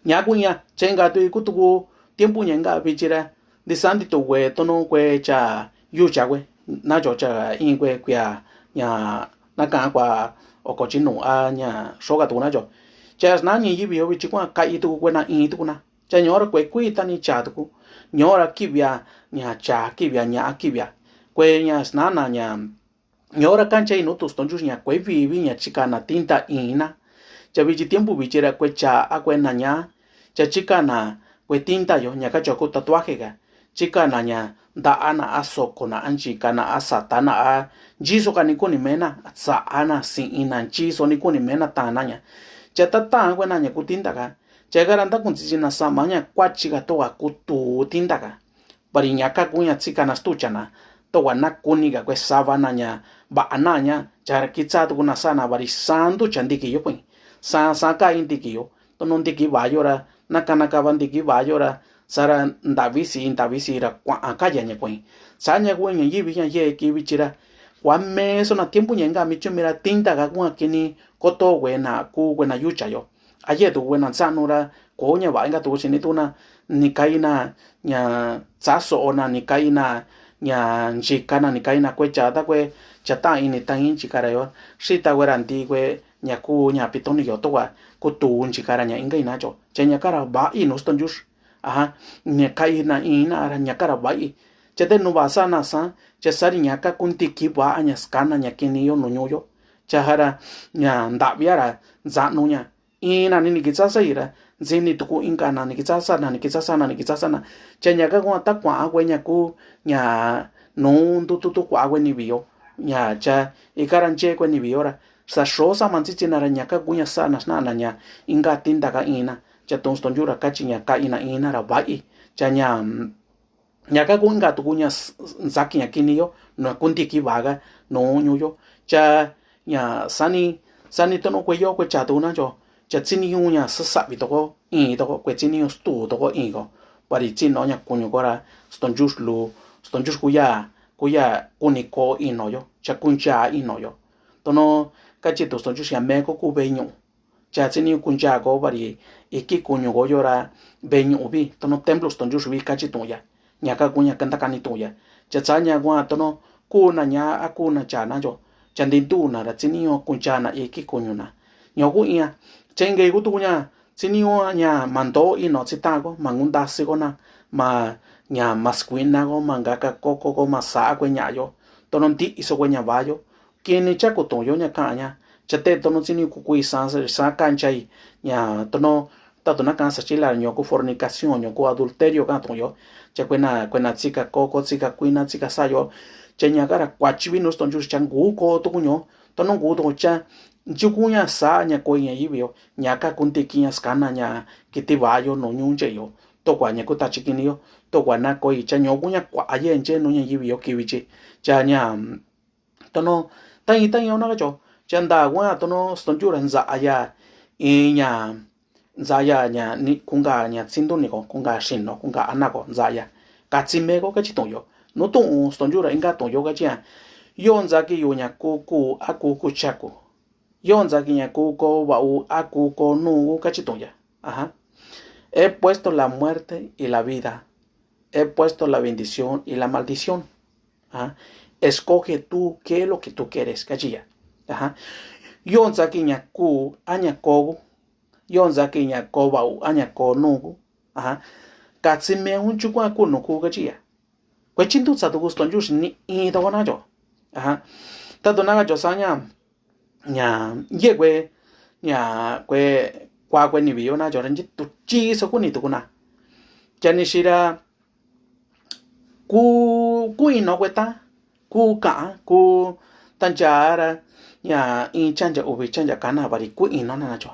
ña kuña cha inka tui kutuku tiempo ña inka vichi ra. Ntisanti tu kue tono kue cha yucha kue nacho cha in kue kuia ña naka kua oko chinu a ña xoka tuku nacho. Cha sna ñi yivi yo vichi kua kai tuku kue na in tuku na. Cha ñora kue kui tani cha tuku. Ñora kivia ña cha kivia ña kivia. Kue ña sna na ña ñora kancha inu tu stonyu ña kue vivi ña chikana tinta ina. Cha vichi tiempo vichi ra kue cha a kue na ña. Cha chikana kue tinta yo ña kacho ku tatuaje ka. Chikana ña nta'a na a soko na a nchika na a sata na a nchiso kani kuni mena a tsa'a na si'in na nchiso ni kuni mena tana ña. Cha tata kue na ña ku tinta ka. Cha kara nta kuntsitsi na sama ña kuachi ka toka kutu tinta ka. Vari ña kaku ña tsikana stucha na. Toka na kuni ka kue sava na ña va'a na ña. Cha ra kitsa tuku na sa na vari santu cha ntiki yo kui. Sa sa kai ntiki yo. Tono ntiki va yo ra naka naka va ntiki va yo ra. Sa ra ntavi si ntavi si ra kua'a kaya ña kui. Sa ña kui ña yivi ña yeki vichi ra. Kua meso na tiempo ña inka michumi ra tinta ka kua kini koto kue na ku kue na yucha yo. A yetu kue na ntsanu ra ko ña va'a inka tuku sini tu na ni kai na ña tsa so'o na ni kai na ña nchika na ni kai na kue cha ta kue cha ta ini ta in nchika ra yo. Xita kue ra nti kue ña ku ña pitoni yo toka kutu nchika ra ña inka ina cho. Cha ña kara va'i nu stonyu. Aha. Ña kai na ina ra ña kara va'i. Cha te nu va sa na sa cha sari ña ka kuntiki va a ña skana ña kini yo nu ñu yo. Cha jara ña ntavia ra ntsanu ña. Ina ni ni kitsa sa ira ntsini tuku inka na ni kitsa sa na ni kitsa sa na ni kitsa sa na. Cha ña ka kua ta kua'a kue ña ku ña nu ntutu tu kua'a kue ni vi yo. Ña cha ika ra nche kue ni vi yo ra. Sa xo sa mantsitsi na ra ña ka ku ña sa na sna na ña inka tinta ka ina. Cha tun stonyu ra kachi ña ka ina ina ra va'i. Cha ña ña ka ku inka tuku ña ntsaki ña kini yo nu kuntiki va ka nu ñu yo. Cha ña sani sani tono kue yo kue cha tu na cho. Cha tsiniu ña sasavi toko in toko kue tsiniu stu toko in ko. Vari tsino ña kuñu ko ra stonyu lu stonyu kuya kuya kuni ko ino yo. Cha kuncha ino yo. Tono kachi tu stonyu ña me ko ku veñu. Cha tsiniu kuncha ko vari iki kuñu ko yo ra veñu vi tono templo stonyu vi kachi tu ya. Ña ka ku ña kanta kani tu ya. Cha tsa ña kua tono ku na ña a ku na cha na yo. Cha nti ntu na ra tsiniu kuncha na iki kuñu na. Ño ku ia. Cha inke ku tu ña tsiniu ña ma nto ino tsi ta ko ma ngu ntasi ko na ma ña ma skuina ko ma ngaka koko ko ma sa kue ña yo. Tono nti iso kue ña va yo. Kini cha ku tu yo ña ka ña. Cha te tono tsini ku kui sa sa ka nchai. Ña tono ta tu na ka sa chila ño ku fornicación ño ku adulterio ka tu yo. Cha kue na kue na tsika koko tsika kuina tsika sa yo. Cha ña ka ra kuachi vi nu stonyu cha ngu ko tu ku ño. Tono ngu tu cha nchi ku ña sa ña koi ña yivi yo. Ña ka kuntiki ña skana ña kiti va yo nu ñu nche yo. Tokua ña ku tachi kini yo. Tokua na koi cha ño ku ña kua'a ye nche nu ña yivi yo kivi chi. Cha ña tono tañi tañi ona ka cho. Cha nta kua tono stonyu ra ntsa ya i ña ntsa ya ña ni kunka ña tsintu ni ko kunka xino kunka ana ko ntsa ya. Katsi me ko kachi tu yo. Nu tu stonyu ra inka tu yo kachi ya. Yo ntsaki yu ña ku ku a ku ku cha ku. Yo ntsaki ña ku ko va'u a ku ko nu'u kachi tu ya. Aha. He puesto la muerte y la vida. He puesto la bendición y la maldición. Aha. Escoge tú qué es lo que tú quieres kachi ya. Aha. Yo ntsaki ña ku a ña ko ku. Yo ntsaki ña ko va'u a ña ko nu'u ku. Aha. Katsi me un chu kua ku nu ku kachi ya. Kue chi ntutsa tuku stonyu ni i toko na cho. Aha. Ta tu na ka cho sa ña. ña yie kue ña kue kua kue ni vi yo na cho ra nchi tu chi so kuni tu kuna. Cha ni xi ra ku ku ino kue ta ku ka'a ku ta ncha ra ña in cha ncha uvi cha ncha kana vari ku ino na na cho.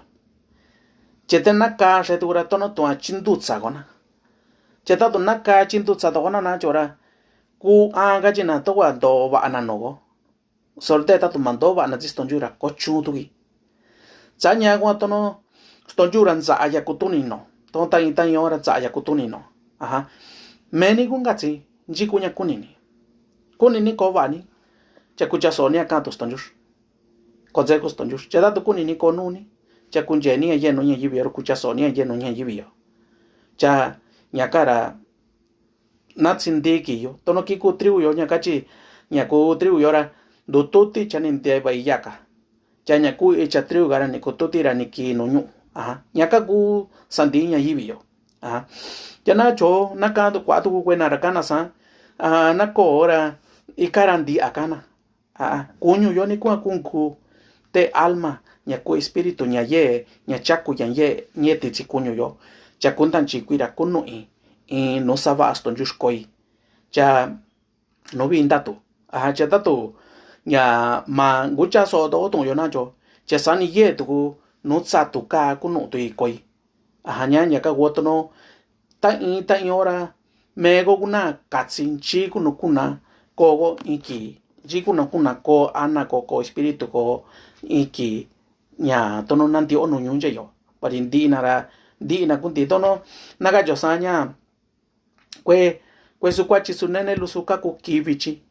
Che te na ka xe tu ra tono tua chi ndutsa kona. Che ta tu na ka chi ndutsa to kona na cho ra ku a ka chi na to kua do va'a na no ko. Sorte ta tu ma do va'a na tsi stonchu ra ko chu tu ki. Tsa ña kua tono stonchu ra ntsa ya ku tu ni no. To ta in ta in ora ntsa ya ku tu ni no. Aha. Meni ku nga tsi nchi ku ña ku ni ni. Ku ni ni ko va'a ni. Cha ku cha so ni a ka tu stonchu. Ko tse ku stonchu. Cha ta tu ku ni ni ko nu ni. Cha ku nche ni a ye nu ña yivi yo ku cha so ni a ye nu ña yivi yo. Cha ña ka ra na tsi ndi ki yo tono ki ku triu yo ña ka chi ña ku triu yo ra ndu tuti cha ni nde va i ya ka. Cha ña ku i cha triu ka ra ni ku tuti ra ni ki nu ñu'u. Aha. Ña ka ku sa ndi ña yivi yo. Aha. Cha na cho na ka ndu kua tu ku kue na ra ka na sa. Aha, na ko ra i ka ra ndi a ka na. Aha, kuñu yo ni kua kunku te alma ña ku espíritu ña ye ña chaku ña ye ñe ti tsi kuñu yo. Cha ku nda nchi kui ra ku nu i i nu sa va'a stonchu xkoi. Cha nu vi nda tu. Aha, cha ta tu ña ma ngu cha so to tu yo na cho. Cha sa ni ye tu ku nu tsa tu ka ku nu tu i koi. Aha, ña ña ka ku tono ta in ta in ora me ko ku na katsi nchi ku nu ku na ko ko in ki nchi ku nu ku na ko ana ko ko espíritu ko in ki ña tono na ndi o nu ñunche yo. Pari ndi na ra ndi na ku ndi tono na ka cho sa ña kue kue su kua chi su nene lu su ka ku ki vi chi.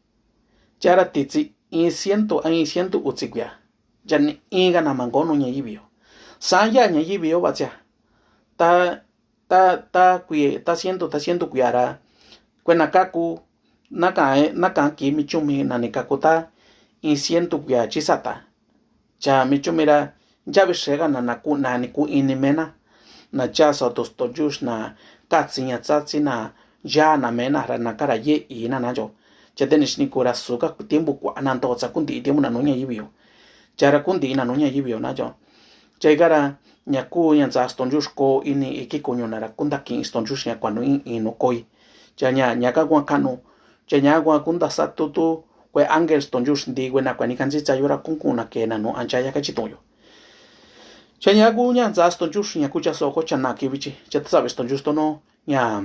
Cha ra ti tsi in ciento a in ciento u tsi kuia. Cha ni in ka na ma ngo nu ña yivi yo. Sa ya ña yivi yo va tsia. Ta ta ta kuia ta ciento ta ciento kuia ra kue na ka ku na ka na ka ki mi chumi na ni ka ku ta in ciento kuia chi sa ta. Cha mi chumi ra ncha vi xe ka na na ku na ni ku ini mena. Na cha so tu stonchu na ka tsi ña tsa tsi na ya na mena ra na ka ra ye i na na cho. Cha te ni xi ni ku ra su ka tiempo kua na nto tsa ku ndi tiempo na nu ña yivi yo. Cha ra ku ndi na nu ña yivi yo na cho. Cha i ka ra ña ku ña ntsa stonchu ko ini i ki kuñu na ra ku nda ki stonchu ña kua nu i i nu koi. Cha ña ña ka kua ka nu. Cha ña kua ku nda sa tu tu kue angel stonchu ndi kue na kua ni ka ntsitsa yo ra ku ku na ke na nu ancha ya ka chi tu yo. Cha ña ku ña ntsa stonchu ña ku cha so ko cha na ki vi chi cha ta sa vi stonchu tono ña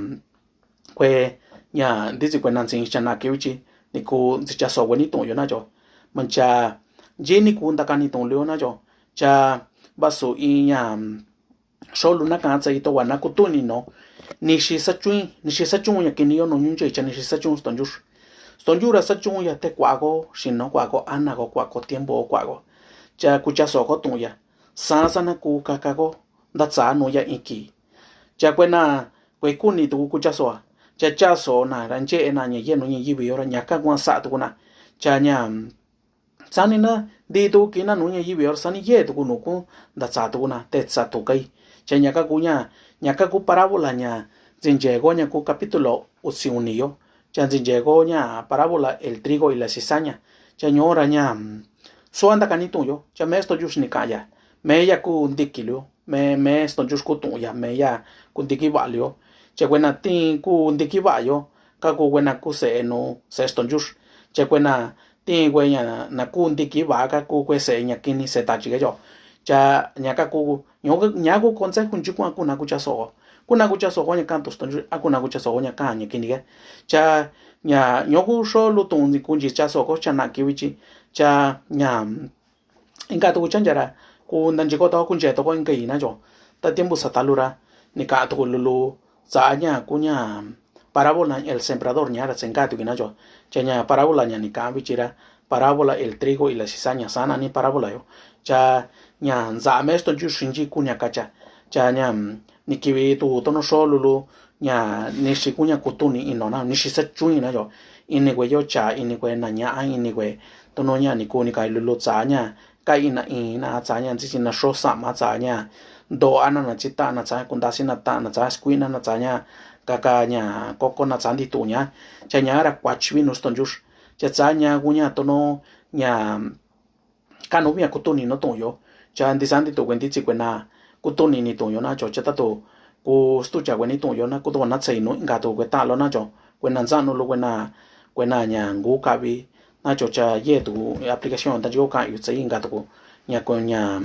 kue ña ndi tsi kue na ntsi cha na ki vi chi ni ku ntsi cha so kue ni tu yo na cho. Ma cha nchi ni ku nda ka ni tu lio na cho. Cha va su i ña xo lu na ka tsa i to kua na ku tu ni no. Ni xi sa chu ni xi sa chu ña ki ni yo nu ñunche cha ni xi sa chu stonchu. Stonchu ra sa chu ya te kua ko xi no kua ko ana ko kua ko tiempo kua ko. Cha ku cha so ko tu ya sa sa na ku ka ka ko nda tsa nu ya i ki. Cha kue na kue ku ni tu ku cha so a. Cha cha so na ra nche na ña ye nu ña yivi yo ra ña ka kua sa tu ku na. Cha ña sa ni na ndi tu ki na nu ña yivi yo ra sa ni ye tu ku nu ku nda tsa tu ku na te tsa tu kai. Cha ña ka ku ña ña ka ku parábola ña ntsi nche ko ña ku capítulo u tsi u ni yo. Cha ntsi nche ko ña parábola el trigo y la cizaña. Cha ño ra ña so a nda ka ni tu yo cha me stonchu ni ka ya. Me ya ku ndi ki lu yo. Me me stonchu ku tu ya me ya ku ndi ki va lu yo. Cha kue na ti ku ndi ki va yo ka ku kue na ku se nu se stonchu. Cha kue na ti kue ña na ku ndi ki va ka ku kue se ña ki ni se ta chi ke yo. Cha ña ka ku ño ña ku konse ku nchi ku a ku na ku cha so ko ku na ku cha so ko ña ka tu stonchu a ku na ku cha so ko ña ka ña ki ni ke. Cha ña ño ku xo lu tu ni ku nchi cha so ko cha na ki vi chi. Cha ña inka tu ku cha ncha ra ku nda nchi ko to ku nche to ko inka i na cho. Ta tiempo sa ta lu ra ni ka tu ku lu lu tsa ña ku ña parábola el sembrador ña ra tse inka tu ki na cho. Cha ña parábola ña ni ka vi chi ra parábola el trigo y la cizaña sa na ni parábola yo. Cha ña ntsa me stonchu xi nchi ku ña ka cha. Cha ña ni ki vi tu tono xo lu lu ña ni xi ku ña ku tu ni i no na ni xi sa chu i na cho. I ni kue yo cha i ni kue na ña a i ni kue tono ña ni ku ni ka i lu lu tsa ña ka i na i na tsa ña ntsi tsi na xo sa ma tsa ña. Ndo a na na tsi ta na tsa ku nda si na ta na tsa skui na na tsa ña ka ka ña ko ko na tsa ndi tu ña. Cha ña ra kua chi vi nu stonchu. Cha tsa ña ku ña tono ña Ka nu via kutuni no tuun yo. Cha ndisan ti tu kue nditsi kue na kutuni ni tuun yo na cho cha ta tu ku stucha kue ni tuun yo na ku tu na tsei nu inka tu kue ta lo na cho kue na ntsa nu lu kue na kue na ña ngu kavi na cho cha ye tu aplicación ta yo ka yu tsei inka tu ku ña ku ña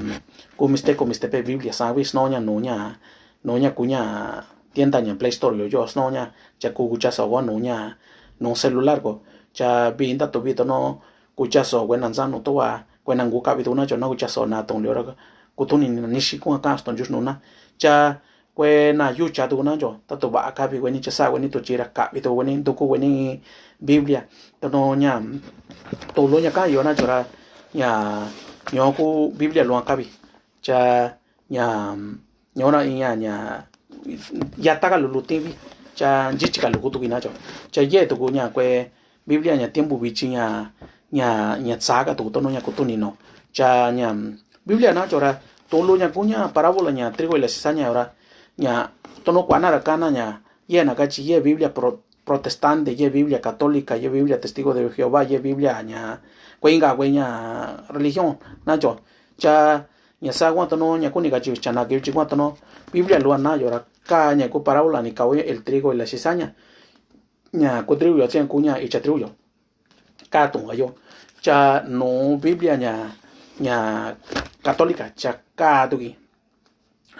ku miste ku miste pe Biblia sa vi sno ña nu ña nu ña ku ña tienda ña Play Store yo yo sno ña cha ku ku cha so nu ña nu celular ko cha vi nda tu vi to no ku cha so kue na ntsa nu to wa kue na ngu kavi tu na cho na ku cha so na tong lio ra kutuni ni si ku ka ston jus nu na cha kue na yu cha tu na cho ta tu va kavi kue ni cha sa kue ni tu chi ra kavi tu kue ni ndu ku kue ni Biblia to no ña to lo ña ka yo na cho ra ña ño ku Biblia lo kavi cha ña ño ra ña ña ya ta ka lu lu ti vi cha nji chi ka lu ku tu ki na cho cha ye tu ku ña kue Biblia ña tiempo vichi ña ña ña tsa ka tu to no ña kutuni no cha ña Biblia na cho ra to lo ña ku ña parábola ña trigo y la cizaña ra ña to no kua na ra ka na ña ye na ka chi ye Biblia pro protestante ye Biblia católica ye Biblia testigo de Jehová ye Biblia ña kue inka kue ña religión na cho cha ña sa kua to no ña kuni ka chi cha na ki chi kua to no Biblia lua na yo ra ka ña ku parábola ni ka el trigo y la cizaña ña ku trigo yo tsi ña ku ña icha trigo yo ka tun ka yo cha nu Biblia ña ña católica cha ka tu ki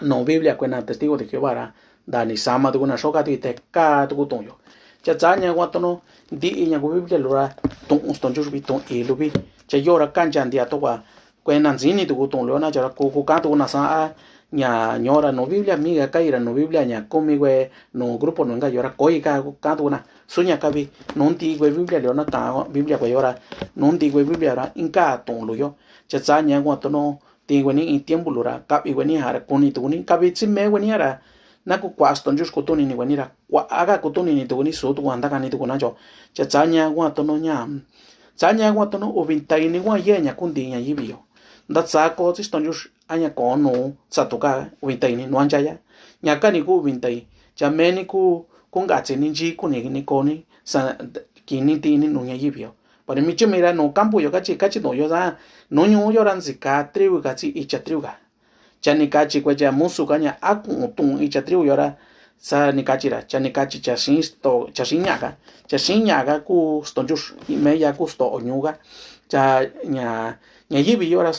nu Biblia kue na testigo de Jehová ra nda ni sama tu ku na so ka tu ki te ka tu ku tun yo cha tsa ña kua to no ndi ña ku Biblia lu ra tun ston jus vi tun i lu vi cha yo ra ka ncha ndia to kua kue na ntsini tu ku tun lu na cha ra ku ku ka tu ku na sa a ña ño ra nu Biblia mi ka kai ra nu Biblia ña kumi kue nu grupo nu inka yo ra koi ka ka tu ku na su ña kavi nu ndi kue Biblia lu na ka Biblia kue yo ra nu ndi kue Biblia ra inka tun lu yo cha tsa ña kua to no ti kue ni in tiempo lu ra kavi kue ni ha ra kuni tu ku ni kavi tsi me kue ni ha ra na ku kua ston jus kutuni ni kue ni ra kua ka kutuni ni tu ku ni su tu kua nda ka ni tu ku na cho cha tsa ña kua to no ña tsa ña kua to no uvintai ni kua ye ña ku ndi ña yivi yo nda tsa ko tsi ston jus a ña ko nu tsa tu ka uvintai ni nu a ncha ya ña ka ni ku uvintai cha me ni ku ku nka tsi ni nchi ku ni ni ko ni sa ki ni ti ni nu ña yivi yo pa ni mi chi mi ra nu kampu yo ka chi ka chi tu yo sa nu ñu yo ra ntsi ka triu ka tsi icha triu ka cha ni ka chi kue cha musu ka ña a ku tun icha triu yo ra sa ni ka chi ra cha ni ka chi cha sin sto cha sin ña ka cha sin ña ka ku ston jus me ya ku sto o ñu ka cha ña ña yivi yo ra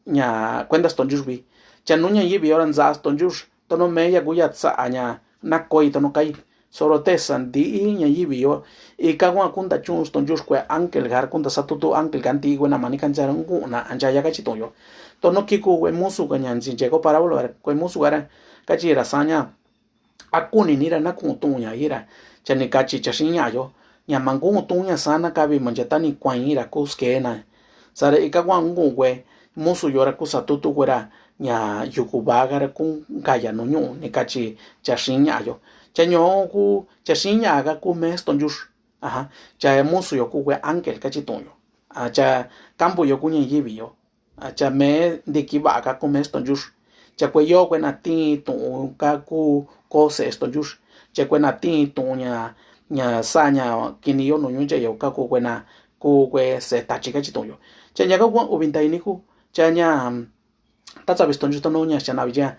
ña kuenta ston jus vi cha nu ña yivi yo ra ntsa ston jus to no me ya ku ya tsa ña na koi to no kai soro te sa ndi ña yivi yo ika kua ku nda chu ston jus kue ángel ka ra ku nda sa tu tu ángel ka ndi kue na ma ni ka ncha ra ngu na ncha ya ka chi tu yo to no ki ku kue musu ka ña ntsi nche ko parábola kue musu ka ra ka chi ra sa ña a kuni ni ra na ku tun ña yi ra cha ni ka chi cha sin ña yo ña ma ngu tun ña sa na kavi ma ncha ta ni kua yi ra ku ske na sa ra ika kua ngu kue musu yo ra ku sa tu tu kue ra ña yuku va ka ra ku nka ya nu ñu ni ka chi cha sin ña yo cha ño ku cha sin ña ka ku me ston jus cha musu yo ku kue ángel ka chi tu yo cha kampu yo ku ña yivi yo cha me ndi ki va ka ku me ston jus cha kue yo kue na ti tu ka ku ko se ston jus cha kue na ti tu ña ña sa ña ki ni yo nu ñu nche yo ka ku kue na ku kue se ta chi ka chi tu yo cha ña ka kua uvintai ni ku cha ña ta tsa vi ston jus to no ña cha na vi ya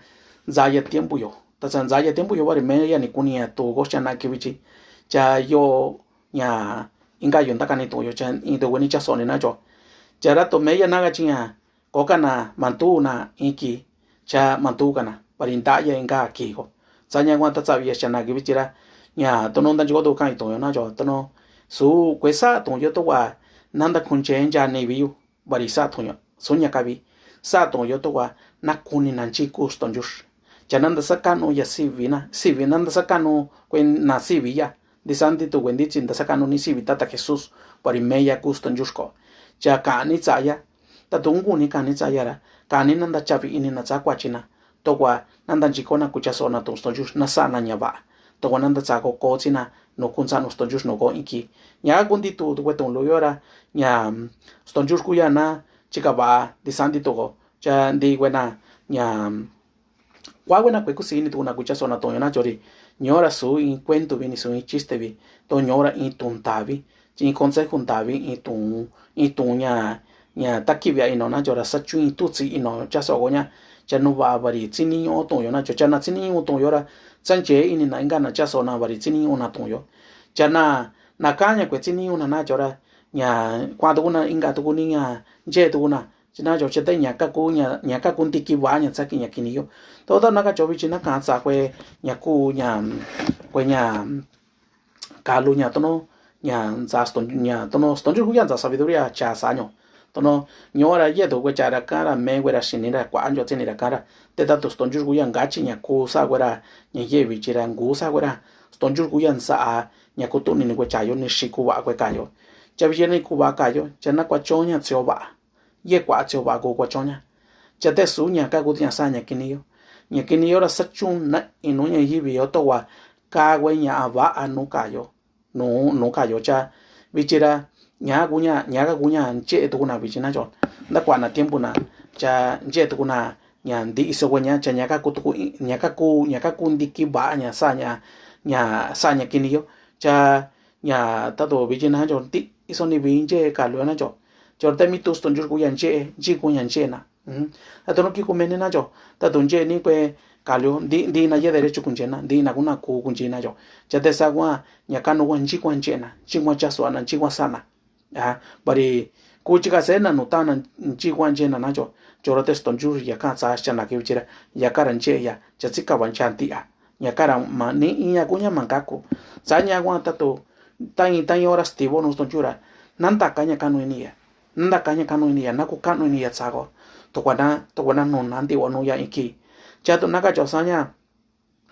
ntsa ya tiempo yo ta tsa ntsa ya tiempo yo va ri me ya ni ku ni ya tu ko cha na ki vi chi cha yo ña inka yo nta ka ni tu yo cha in tu kue ni cha so ni na cho cha ra to me ya na ka chi ña ko ka na mantu na in ki cha mantu ka na pa ri nta ya inka ki ko tsa ña kua ta tsa vi ya cha na ki vi chi ra ña to no nta nchi ko tu ka in tu yo na cho to no su kue sa tu yo to kua na nda ku nche ncha ni vi yu Vari sa tuña suña kavi sa tuña yo to kua na kuni na nchi ku stonjux. Cha na nda sa kanu ya sivi na sivi na nda sa kanu kue na sivi ya. Ndi sa nti tu kue ntitsi nda sa kanu ni sivi tata Jesús vari meya ku stonjux ko. Cha kani tsaya ta tu nguni kani tsaya ra kani na nda chavi ini na tsa kuachi na to kua na nda nchi ko na kucha so na tu stonjux na sa na ña va to kua na nda tsa ko kotsi na nu ku ntsa nu stonjux nu ko iki. Ña ka ku nti tu kue tu luyo ra ña stonjux ku ya na chika va ndi sa nti tu ko cha nti kue na ña kua kue na kue ku sini tu kue na kucha so na tuña na chori. Ño ra su in kuentu vi ni su in chiste vi to ño ra in tu ntavi chi in konseju ntavi in tu in tu ña ña ta kivi a ino na cho ra, xa chuin tutsí ino chaso'o ko ña. Cha nu va'a vari tsiniñu'o tu'un yo na cho, cha na tsiniñu'o tu'un yo ra, tsanche ini na inka na chaso'o na vari tsiniñu'o na tu'un yo. Cha na, na kaña kue tsiniñu'o na na cho ra, ña kua'an tuku na inka tuku ni ña nche'e tuku na. Chi na cho, cha te ña kaku, ña, ña kaku ntiki va'a ña tsa ki ña kini yo. Totao na kacho vichi na ka'an tsa kue, ña ku, ña, kue ña, kalu ña tono, ña ntsa ston-, ña tono stonchur ku ya ntsa sabiduría cha saño. Tono, ño ra ye to kue cha ra ka ra me kue ra xini ra kua ncho tsini ra ka ra. Te ta to stonchur ku ya ngachi ña ku sa kue ra, ña ye vichi ra ngu sa kue ra. Stonchur ku ya ntsa, ña ku tuni ni kue cha yo ni xi ku va'a kue ka yo. Cha vichi ni ku va'a ka yo, cha na kua cho ña tsio va'a. Ye kua tsio va'a ku kua cho ña. Cha te su ña kaku ña sa ña kini yo. Ña kini yo ra xa chun na inu ña yivi yo to kua ka kue ña va'a nu ka yo. Nu, nu ka yo cha. Vichi ra, ña ku ña, ña kaku ña nche'e tuku na vichi na cho. Nta kua na tiempo na, cha nche'e tuku na, ña nti'i so kue ña, cha ña kaku tuku i-, ña kaku, ña kaku ntiki va'a ña sa ña, ña sa ña kini yo. Cha, ña ta to vichi na cho, nti'i so ni vi nche'e kalu na cho. Cho te mi tu stonchur ku ya nche'e, nchi ku ña nche'e na. Ujú. Ta tono ki ku meni na cho, ta to nche'e ni kue kalu, nti, nti na ye derecho ku nche'e na, nti na ku na ku ku nchi na cho. Cha te sa kua, ña kanu kua nchi kua nche'e na, nchi kua chaso'o na, nchi kua sa na. Aja, vari, ku chika se na nu ta na nchi kua nche'e na na cho. Cho ra te stonchur ya ka tsa cha na ki vichi ra, ya ka ra nche'e ya, cha tsi ka va ncha nti'a. Ña ka ra ma ni iña ku ña ma kaku. Tsa ña kua ta to, ta i, ta i ora stivo nu stonchur ra. Na nta ka ña kanu ini ya. Na nta ka ña kanu ini ya, na ku kanu ini ya tsa ko. To kua na, to kua na nu na nti'o nu ya iki. Cha to na kacho sa ña,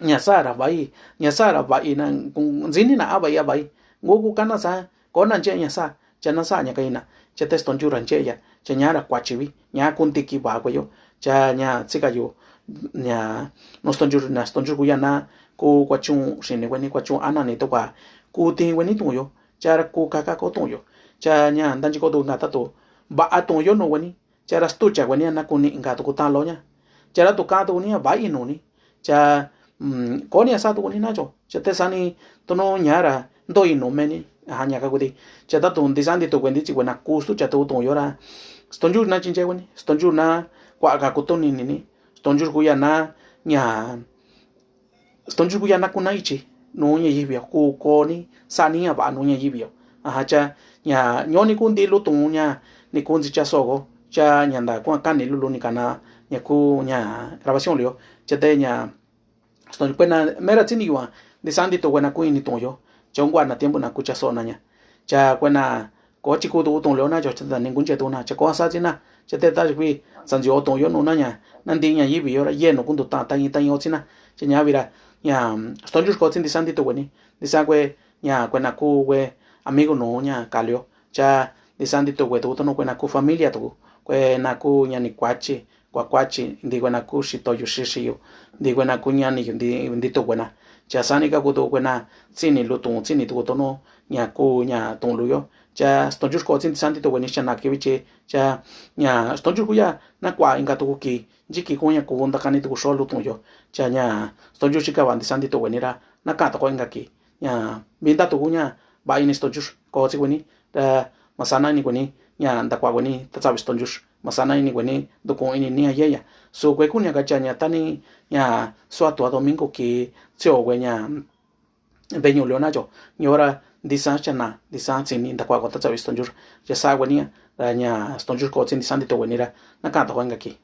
ña sa ra va'i, ña sa ra va'i na, ku, ntsini na a va'i a va'i. Ngu ku kana sa, ko na nche'e ña sa, cha na sa ña ka ina. Cha te stonchur ra nche'e ya, cha ña ra kuachi vi, ña ku ntiki va'a kue yo. Cha ña tsi ka yo, ña, nu stonchur, na stonchur ku ya na, ku kua chun xini kue ni kua chun ana ni to kua, ku tin kue ni tu'un yo. Cha ra ku kaka ko tu'un yo. Cha ña nta nchi ko tu na ta to, va'a tu'un yo nu kue ni. Cha ra stucha kue ni na ku ni inka tuku tan lo ña. Cha ra tu ka'an tuku ni a va'i nu ni. Cha, mm, ko ni a sa tuku ni na cho. Cha te sa ni tono ña ra ntoi nu me ni. Aja ña kaku ti. Cha ta tu nti sa nti tu kue nti tsi kue na ku stucha tuku tu'un yo ra. Stonchur na chinche kue ni. Stonchur na kua ka ku tuni ni ni. Stonchur ku ya na ña. Stonchur ku ya na ku na ichi nu ña yivi yo, ku ko ni sa ni ña va'a nu ña yivi yo. Aja cha ña ño ni ku nti lu tu'un ña ni ku ntsi chaso'o ko. Cha ña nta kua kani lulu ni kana ña ku ña grabación lu yo. Cha te ña stonchur kue na mera tsini yua nti sa nti tu kue na ku ini tu'un yo. Cha un kua na tiempo na ku chaso'o na ña. Cha kue na ko chi ku tuku tu'un lu yo na cho, cha ta ni ku nche tuku na, cha ko sa tsi na. Cha te ta kui, sa ntsi o tu'un yo nu na ña, na nti ña yivi yo ra, ye nu ku ntu ta, ta i, ta i o tsi na. Cha ña vi ra, ña, stonchur ko tsi nti sa nti tu kue ni, nti sa kue, ña, kue na ku kue, amigo nu ña ka lu yo. Cha, nti sa nti tu kue tuku tono kue na ku familia tuku, kue na ku ña ni kuachi, kua kuachi, nti kue na ku xito yu xixi yu, nti kue na ku ñani yu, nti, nti tu kue na. Cha sa ni kaku tu kue na, tsini lu tu'un, tsini tuku tono, ña ku ña tu'un lu yo. Cha stonchur ko tsi nti sa nti tu kue ni, cha na ki vichi, cha ña stonchur ku ya na kua inka tuku ki, nchi ki ku ña ku ntakani tuku xo lu tu'un yo. Cha ña stonchur chi ka va nti sa nti tu kue ni ra, na ka'an toko inka ki. Ña vinta tuku ña va ini stonchur ko tsi kue ni, ra ma sana ini kue ni, ña nta kua kue ni, ta tsavi stonchur. Ma sana ini kue ni, ntu ku'un ini ni a yeya. Su kue ku ña kacha ña tani, ña sua tua domingo ki, tsio kue ña, veñu lu yo na cho, ño ra nti sa cha na, nti sa tsini, nta kua ko ta tsavi stonchur. Cha sa kue ni, ra ña stonchur ko tsi nti sa nti tu kue ni ra, na ka'an toko inka ki.